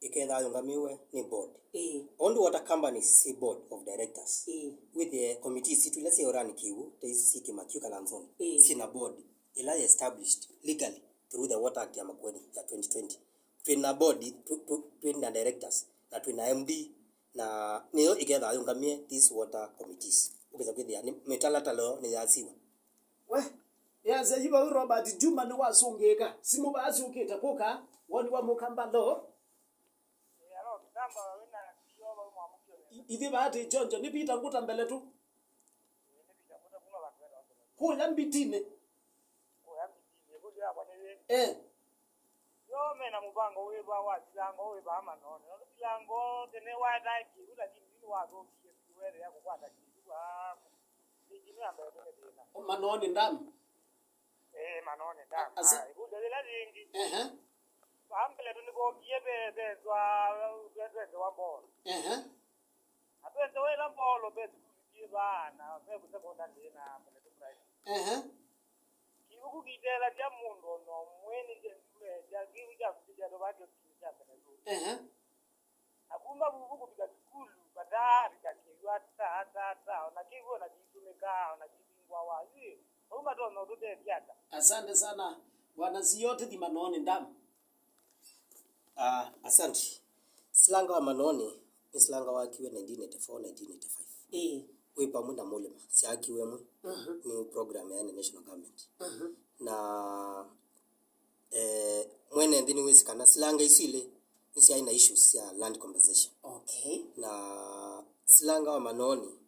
ĩkethaa yũngamĩwe nĩ board. Ĩĩ. Ũndũ water companies syĩ board of directors. Ĩĩ. Wĩthĩe committee sitũ ila syĩ Orani Kĩw'ũ, ta isu syĩ Kĩmakyu Kalanzoni, Ĩĩ. syĩ na board ĩla yĩ established legally through the Water Act ya Makueni ya twenty twenty. Twĩ na board, tũ- tũ- twĩ na directors, na twĩ na M D, na nĩyo ĩkethaa yũngamĩe these water committees. Ũkesa kwĩthĩa nĩ mĩtalatala yoo nĩyasiwa. We, yasya yu vau Robert Juma nĩwasũngĩĩka. Simũ vaa syũkĩte kũka, woni wa Mũkamba lo. Ĩ, alo, Kitamba, wĩ na C E O vau mwamũkĩo nesa. I- ithyĩ vaa tĩ chonjo, nĩ Peter Nguta mbele tu. Ĩ, nĩ Peter Nguta kuma Vakweta. Kũya Mbitinĩ. Kũya Mbitinĩ, ĩkũlyo yakwa nĩ yĩ. Eh. Yo me na mũvango wĩva wa silango wĩ vaa Manoni? Nũndũ silango tene waetae kĩw'ũ, lakini yu nĩwathũkie vyũ weethĩa kũkwata kĩw'ũ vaa. Ĩngĩ nĩ ya mbee tene thĩna. Manoni Dam. Ĩĩ, Manoni Dam. Asa- Ah, ĩkũlyo yĩla yĩngĩ. Ehe. Vaa mbele tũnĩvokie ve- vethwa ve- venzewa mbolo. Ehe. Na venzewa ĩla mbolo ve sukulu syĩ vaa na ve secondary na mbele tũ primary. Ehe. Kĩw'ũ kĩu kĩtethelasya mũndũ o na ũmwe nĩ kĩndũ measya kĩw'ũ kya kũtĩkya tũvakyo kĩw'ũ kya mbele tũ. Ehe. Na kuma vuvu kũvika sukulu, vataavika kĩw'ũ ata, ata, ata, o na kĩw'ũ o na kĩitũmĩkaa, o na kĩvingũawa. Yu ĩ, vau matonya ũtũtethya ata? Asante sana, Bwana C E O, tũthi Manoni Dam. Ah, asante. Silanga wa Manoni nĩ silanga wakiwe nineteen eighty-four, nineteen eighty-five. Ĩĩ. Wĩ pamwe na Mulima, syakiwe ĩmwe Mhm. nĩ program ya national government. Mhm. Na eh, mwene nthĩ nĩwĩsĩ kana silanga isu ilĩ nĩsyaĩ na issues sya land compensation. Okay. Na silanga wa Manoni,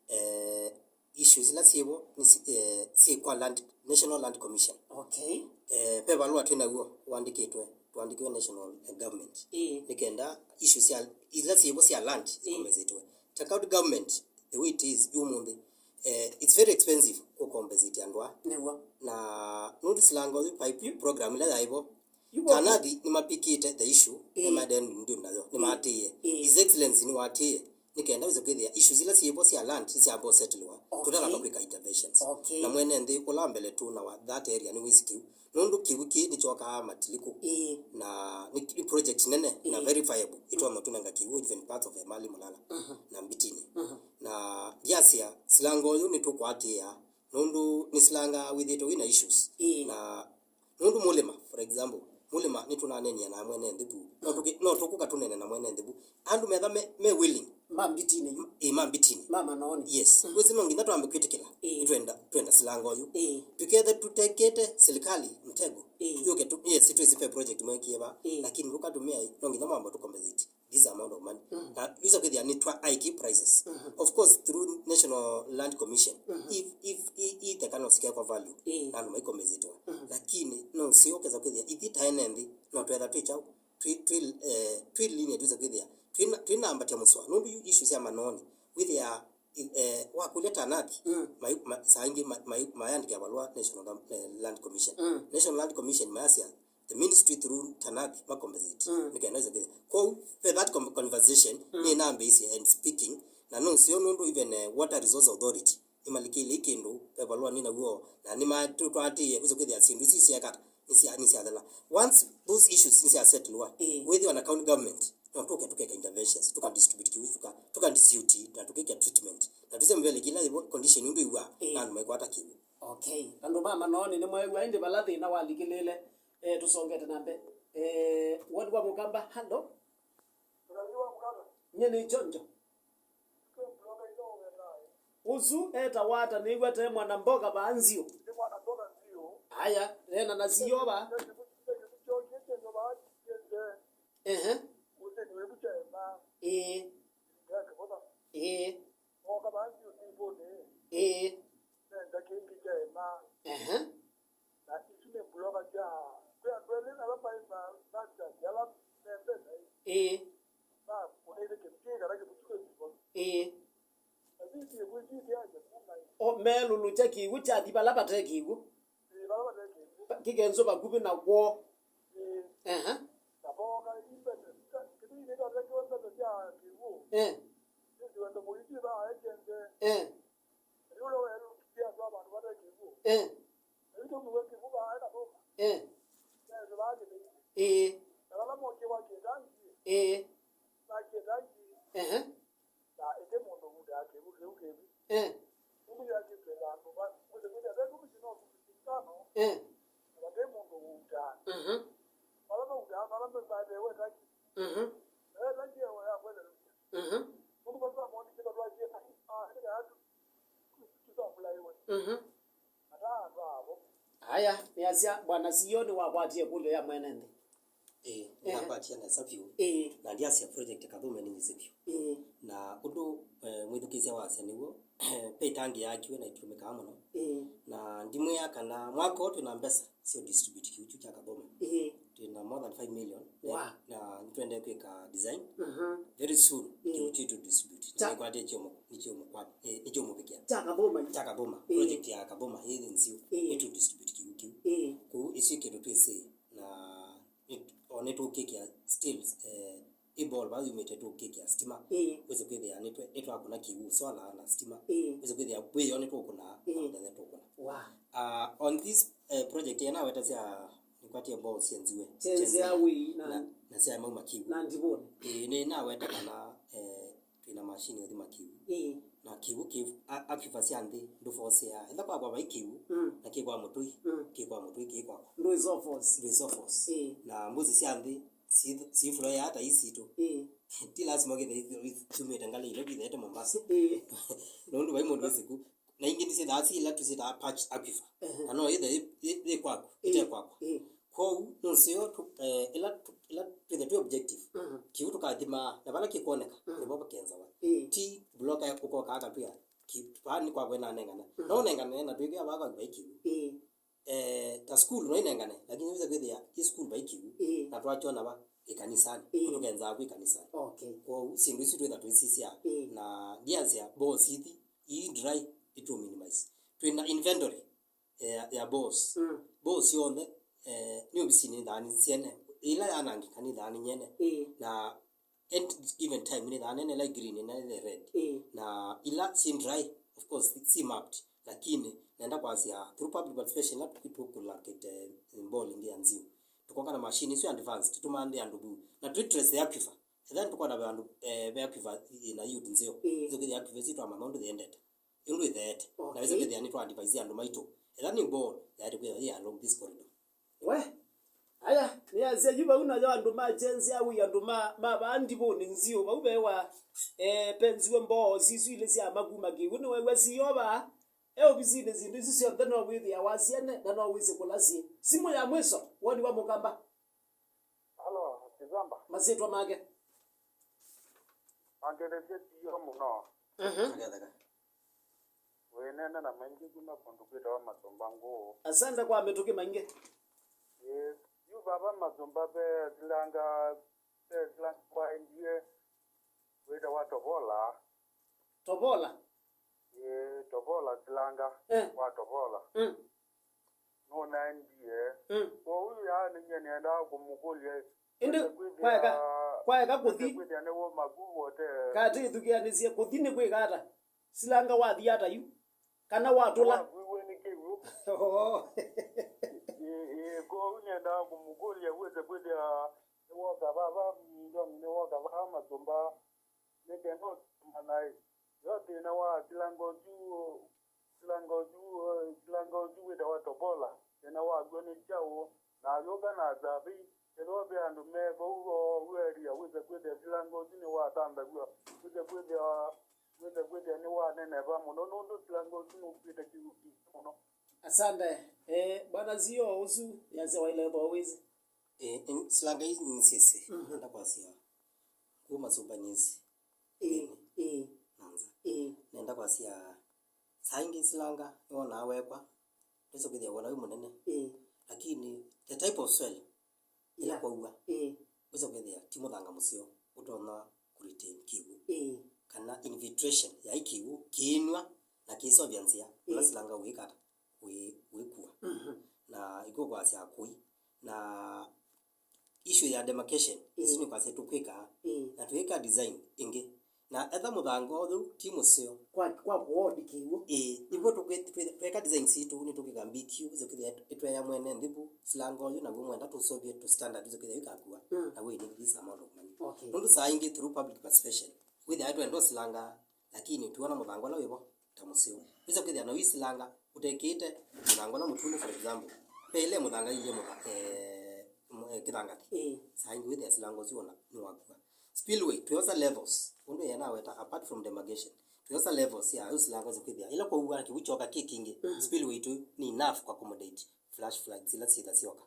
eh, issues ila syĩvo nĩ si- eh, syĩ kwa land, National Land Commission. Okay. Eh, ve valũa twĩ naw'o wandĩkĩtwe, twandĩkĩwe national, eh, government. Ĩĩ. Nĩ kenda issues sya ila syĩvo sya land Ĩĩ. ikombesĩtwe. Ta county government, the way it is yu ũmũnthĩ, eh, it's very expensive kũ compensate andũ aa. Nĩw'o. Na nũndũ silanga ũyũ pipe program ila yaĩvo, Yu Tanathi nĩmapikĩte the issue, Ĩĩ. nĩmaendee ndu nayo, Ĩĩ. nĩmatĩĩe. Ĩĩ. His Excellency nĩwatĩĩe, nĩ kenda wĩse kwĩthĩa issues ila syĩvo sya land nĩsyamba ũsettlwa, Okay. tũtanamba kwĩka interventions. Okay. Na mwene nthĩ ũla mbele tũ na wa that area nĩwĩsĩ kĩu. Nũndũ kĩw'ũ kĩĩ nĩkyokaa Matilikũ. Ĩĩ. Na nĩ, nĩ project nene na Ĩĩ. very viable. Ĩtonya ũtũnenga kĩw'ũ even parts of Emali, Mulala Mhm. na Mbitinĩ. Mhm. Na ndyasya silanga ũyũ nĩtũkwatĩĩa nũndũ nĩ silanga wĩthĩĩtwe wĩ na issues. Ĩĩ. Na nũndũ Mulima, for example, Mulima nĩtũnanenia na mwene nthĩ vu. No tũkĩ- no tũkũka tũnene na mwene nthĩ vu. Andũ metha me, me willing. Ma Mbitinĩ yu. Ĩĩ, ma Mbitinĩ. Ma Manoni. Yes. Mm. Wĩsĩ no nginya twambe kwĩtĩkĩla. Ĩĩ. Twenda, twenda silanga ũyũ. Ĩĩ. Tũkethe tũtekĩte serikali mtego. Ĩĩ. Yũke tu, yes, twĩsĩ ve project mwekie va. Ĩĩ. Lakini ndũkatũmĩa, no nginya mwamba tũ compensate this amount of money. Mm. Na yusa kwĩthĩa nĩ twa high prices. Mm-hmm. Of course, through National Land Commission, Mm-hmm. if, if, i, i tekano sikekwa value, Ĩĩ. na andũ maikombensĩtwa. Mm-hmm. Lakini no sio kesa kwĩthĩa ithi taene nthĩ, no twetha twĩ chau. Twĩ, twĩ, eh, twĩ linear twĩsa kwĩthĩa. Twĩ na, twĩ na ambatya mũswa. Nũndũ yu issue sya Manoni. Wĩthĩa, eh, wakũlya Tanathi, Mm. mai- ma- saa ingĩ ma- mai- mayandĩkĩa valũa National Gov- eh, Land Commission. Mm. National Land Commission mayasya, the ministry through Tanathi ma compensate. Mm. Nĩ kenda ĩsa kwĩthĩa. Kwoou, ve that com- conversation, Mm. nĩ nambĩĩsye and speaking, na no sio nũndũ even, eh, Water Resource Authority, nĩmalikĩile ĩ kĩndũ, ve valũa nĩ naw'o, na nĩmatũtwatie, wĩsa kwĩthĩa syĩndũ isu syekata, nĩsya- nĩsyathela. Once those issues nĩsyasettlwa, Ĩĩ. wĩthĩwa na county government, no tũke tũkeka interventions, tũka distribute kĩw'ũ, tũka, tũka distribute, na tũkĩkĩa treatment. Na tũsya mvele kĩla yĩvo condition ũndũ ĩw'aa, Ĩĩ. na andũ maikwata kĩw'ũ. Okay. Andũ ma Manoni nĩmweew'a ĩndĩ vala thĩna walikĩlĩle. Eh, tũsongete na mbee. Eh, ward wa Mũkamba, hello? Nyie nĩ Jonjo. Ũsu etawa ata? Nĩw'a te mwana mboga vaa nzio. Aya, ena na siova. Ehe. Ĩĩ. Ĩĩ. Ĩĩ. Ehe. Na isu nĩ mbulova sya, kwĩ andũ elĩ ala maĩ ma, ma church ala me mbesa ĩ. Ĩĩ. Makũnĩte kĩndũ kĩĩ kana kĩmũtukĩtio. Ĩĩ. Na sisi ĩkwĩsĩthya ĩkũngaĩ. O melũlũkya kĩw'ũ kyathi vala vate kĩw'ũ. Ĩĩ, vala vate kĩw'ũ. kĩkenzũ vakuvĩ na kwoo. Ĩĩ. Ehe. Na vooka imbete, kĩthĩi nĩkyatengiwe mbete sya kĩw'ũ. Eh. Nĩsiwendo mũithi vaa ekenze. Eh. Yu ũla weelũkĩthya andũ a vandũ vate kĩw'ũ. Eh. Yu tũmĩwe kĩw'ũ vaa ena thũma. Eh. Nĩtũvaa kĩthĩi. Ĩĩ. Na vala mokie kwa kĩtangi. Ĩĩ. Na kĩtangi. Ehe. Na ĩndĩ mũndũ ũvutaa kĩw'ũ kĩu kĩvi. Eh. Nũndũ yakĩtwela andũ va, kwĩsĩ kwĩthĩa ve kũmĩsĩ no kũmĩsĩ itano. Eh. Na vatĩ mũndũ ũvutaa. Mhm. Vala mautaa, vala mbathewe taki. Mhm. Ewe taki ewe ya kwelelũkya. Mhm. Nũndũ vatwa monikĩta twakie taki, ah, ĩka yatu. Tũsambulaiwe. Mhm. Ata andũ avo. Aya, nĩasya, Bwana C E O nĩwakwatie ĩkũlyo ya mwene nthĩ. Ĩĩ, eh, nĩnakwatie nesa vyũ. Ĩĩ. Na ndyasya project Kathũme nĩ nyĩsĩ vyũ. Ĩĩ. Na ũndũ, eh, mwĩthukĩĩsya wasya nĩw'o, ve ĩtangi yaakiwe na ĩtũmĩkaa mũno. Ĩĩ. Na ndimwĩa kana mwaka ũũ twĩ na mbesa sya distribute kĩw'ũ kyu kya Kathũme. Ĩĩ. Twĩ na more than five million. Wow. Na nĩtwendee kwĩka design. Mhm. Very soon, ĩĩ, kĩw'ũ kyu tũ distribute. Kya- Nĩkwatĩe kĩũmũ, nĩ kĩũmũ kwa, eh, nĩ kĩũmũ vikĩa. Kya Kathũme. Kya Kathũme. Ĩĩ. Project ya Kathũme ĩĩ nzeo. Ĩĩ. Nĩ tũ distribute kĩw'ũ kĩu. Ĩĩ. Kũu isu kĩndũ twĩsĩ na nĩ, o nĩtũkĩkĩa still, eh, ĩ ball vaa yumĩte tũkĩkĩa stima. Ĩĩ. Wĩsĩ kwĩthĩa nĩtwe-, nĩtwakũna kĩw'ũ, solar na stima. Ĩĩ. Wĩsĩ kwĩthĩa wĩoo nĩtũkũnaa, ĩĩ, na mũthenya tũkũna. Wow. Ah, on this, eh, project ĩna weta sya nĩkwatie ball syenziwe. Syenziwe na, na, na sya mauma kĩw'ũ. Na ndivũnĩ. Ĩĩ, nĩnaweta kana, eh, twĩna machine ũthima kĩw'ũ. Ĩĩ. Na kĩw'ũ kĩ, a-, aquifer sya nthĩ ndũfosea. Etha kwakwa vai kĩw'ũ, mm, na kĩ kwa mũtũi, mm, kĩ kwa mũtũi, kĩ kwakwa. Ndwĩsofos. Ndwĩsofos. Ĩĩ. Na mbũsi sya nthĩ si, sifloea ta ii sitũ. Ĩĩ. Ti lasima ũkĩthe ithumĩte ngalĩ ila ithiĩte Mombasa. Ĩĩ. Nũndũ vai mũndũ wĩsĩ ku. Na ingĩ nĩsyĩthaa syĩ ila tũsyĩtaa patch aquifer. Ehe. Na no yĩthe yĩ, yĩ, yĩ kwaku, ĩĩ, ĩte kwakwa. Ĩĩ. Kwoou, nũseo tũ, eh, ĩla tũ, ĩla twĩthe twĩ objective, mhm, kĩu tũkathimaa, na vala kĩkwoneka, mhm, nĩvo vakenzawa. Ĩĩ. Ti bloka ũkoka akatwĩa, ki-, vaa nĩ kwakwa ĩnanengana. Mhm. No ũnengane na twĩkĩa vaa vaku vai kĩu. Ĩĩ. Eh, ta sukulu no ĩnengane, lakini wĩsa kwĩthĩa ĩ sukulu vai kĩu, ĩĩ, na twakyona va ĩkanisanĩ, ĩĩ, tũkenzawa kwĩ ĩkanisanĩ. Okay. Kwoou, syĩndũ isu twĩtha tũisisya, ĩĩ, na ndiasya balls ithi, ii dry, ĩtũ minimize. Twĩna inventory, eh, ya balls. Mm. Balls yonthe, eh, nĩ ovisinĩ thaani syene. Ĩla yanangĩka nĩ thaani nyene. Ĩĩ. Na at given time nĩ thaani nene, ĩla green na ĩla red. Ĩĩ. Na ila syĩ dry, of course, syĩ mapped. Lakini nenda kwasya, through public participation, ĩla tũkũlakĩte ball ĩngĩ ya nzio. Tũkoka na machine isu advanced, tũmanthĩa andũ vu. Na twĩ trace ya aquifer. Ethĩwa nĩtũkwona ve andũ, eh, ve aquifer ĩna yield nzeo. Ĩĩ. Nĩtũkĩthĩa aquifer isu twamanya ũndũ yĩendete. Ũndũ ĩtheete. Na wĩsa, okay, kwĩthĩa nĩtwa advise andũ maitũ. Ethĩwa nĩ ball, yaĩle kwĩthĩa yĩ along this corridor. We, aya, nĩasya yu vau nayo andũ ma Gen Z awĩ andũ ma, ma vaa ndivũnĩ nziũ. Vau vewa, eh, penziwe mboo sisu ilĩ sya makuma kĩw'ũ. Nĩwew'a C E O vaa, e ovisinĩ syĩndũ isu syonthe no wĩthĩa wasyene na no wĩsĩ kũla syĩ. Simũ ya mwĩso, woni wa Mũkamba. Alo, Kĩsamba. Masyĩtwa make. Angelesye tiyo mũno. Mhm. Aketheka. Wĩnene na maingĩ kuma kũndũ kwĩtawa Masomba Ngũũ. Asante kwa mĩtũkĩ maingĩ. Ĩĩ, yu vava Masomba ve silanga, ve silanga kwaendie wĩtawa Tovola. Tovola? Ĩĩ, Tovola silanga, eh, wa Tovola. Mm. Nũnaendie. Mm. Kwoou yaani nyie nĩendaa kũmũkũlya, ĩndĩ wĩse kwĩthĩa, kwaeka, kwaeka kũthi, wĩse kwĩthĩa nĩwoma ku wote. Katĩ ĩthukĩanĩsye kũthi nĩ kwĩka ata? Silanga wathi ata yu? Kana watũla? Wakuiwe nĩ kĩw'ũ. Oo. Ĩĩ, ĩĩ, kwoou nĩendaa kũmũkũlya wĩse kwĩthĩa nĩwoka vava, nĩwoka vaa Masomba. Nĩ kenda ũkĩmanya ĩ, yo thĩna wa silanga ũsu, silanga ũsu, silanga ũsu wĩtawa Tovola, thĩna wakw'o nĩ kyaũ? Na ayũka na survey, ethĩwa ve andũ me vau o ũeria, wĩse kwĩthĩa silanga ũsu nĩwatanthaw'a, wĩse kwĩthĩa, wĩse kwĩthĩa nĩwaneneva mũno, nũndũ silanga ũsu nũkw'ĩte kĩw'ũ kingĩ mũno. Asante. Eh, Bwana C E O ũsu yasya waile ethwa wĩsĩ. Eh, silanga ii nĩsyĩsĩ, mhm, nenda kwasya kuma sumba nĩsĩ. Ĩĩ, ĩĩ. Na nza. Ĩĩ. Nenda kwasya, saa ingĩ silanga nĩwonaa wekwa, ndwĩsa kwĩthĩa wona wĩ mũnene. Ĩĩ. Lakini the type of soil ĩla, yeah, kwaua, ĩĩ, wĩsa kwĩthĩa ti mũthanga mũseo ũtonya kũ retain kĩw'ũ. Ĩĩ. Kana infiltration ya kĩw'ũ kĩinwa na kĩisovya nzĩa, ũla, ĩĩ, silanga wĩkata wĩ, wĩkua. Mhm. na ĩkw'o kwasya kũi. Na issue ya demarcation, ĩsu nĩ kwasya tũkwĩka, na twĩka design ĩngĩ. Na etha mũthanga ũyũ ti mũseo. Kwa, kwa kũwodi kĩw'ũ. Ĩĩ, nĩw'o tũkwĩ-, twĩ-, tweka design sitũ, nĩ tũkwĩka B Q, wĩse kwĩthĩa ĩtwea mwene nthĩ vu, silanga ũyũ, naw'o mwenda tũsovie tũ standard, wĩse kwĩthĩa wĩkakua, na wĩ nĩ these amount of money. Okay. Nũndũ saa ingĩ through public participation, wĩthĩa twenda silanga, lakini tuona mũthanga ũla wĩvo ta mũseo. Wĩse kwĩthĩa na wĩsilanga ũtekĩte mũthanga ũla mũtune, for example, ve ĩla mũthanga iye mũtha-, eh, mũ-, eh, kĩthangathĩ. Ĩĩ. Saa ingĩ wĩthĩa silanga ũsu ona nĩwakua. Spillway, twĩosa levels. Ũndũ yenaweta, apart from demarcation, twĩosa levels ya ũsilanga ũsu kwĩthĩa ĩla kwaua kĩw'ũ kyoka kĩ kingĩ, spillway tu nĩ enough kũ accommodate flash floods ila syĩtha syoka.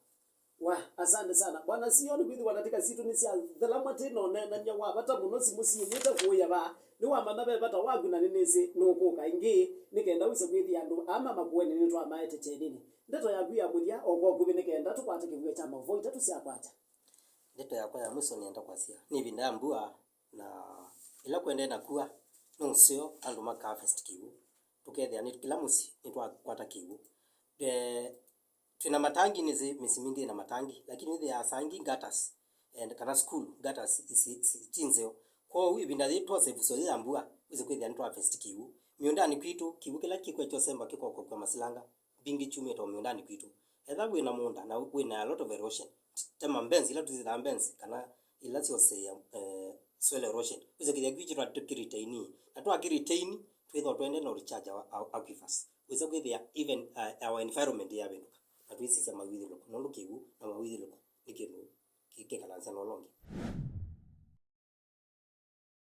Wa, asante sana. Bwana Sion, kwĩthĩwa ndatĩka sitũ nĩsyathela matĩ na ũneenany'a wa vata mũno simũ syĩlĩte kũũya vaa. Nĩwamanya ve vata waku na nĩnĩsĩ nũkũka ĩngĩ, nĩ kenda wĩse kwĩthĩa andũ aa ma Makueni nĩtwamaete kyenĩnĩ. Ndeto yaku ya mũthya o kwa ũkuvĩ nĩ kenda tũkwate kĩvuo kya maũvoo itatũ sya kwakya. Ndeto yakwa ya mwiso nĩenda kwasya, nĩ ĩvinda ya mbua, na ĩla kũendee na kua, nĩ ũseo andũ maka harvest kĩw'ũ. Tũkethĩa nĩ kĩla mũsyĩ nĩtwakwata kĩw'ũ. Eh, twĩna matangi, nĩsĩ mĩsyĩ mingĩ ĩna matangi, lakini wĩthĩaa saa ingĩ gutters, and kana school gutters isi, isi, ti nzeo. Kwoou ĩvinda yĩĩ twose ĩvuso yĩĩ ya mbua, wĩse kwĩthĩa nĩtwa harvest kĩw'ũ. Mĩũndanĩ kwitũ, kĩw'ũ kĩla kĩkwetya ũsemba kĩkokokwa masilanga, mbingĩ kyumĩte o mĩũndanĩ kwitũ. Etha wĩna mũũnda na wĩna a lot of erosion, t-, tema mbenzi ila tũsithaa mbenzi kana ila syoseea, eh, soil erosion, wĩse kwĩthĩa kĩw'ũ kĩtwa tũkĩritaini. Na twakĩritaini, twĩthwa twende no recharge our, our aquifers. Wĩse kwĩthĩa even, uh, our environment yavĩndũka. Na twĩsisya mawĩthĩlũko, nũndũ kĩw'ũ na mawĩthĩlũko nĩ kĩndũ kĩ-, kĩkalansya na ũla ũngĩ.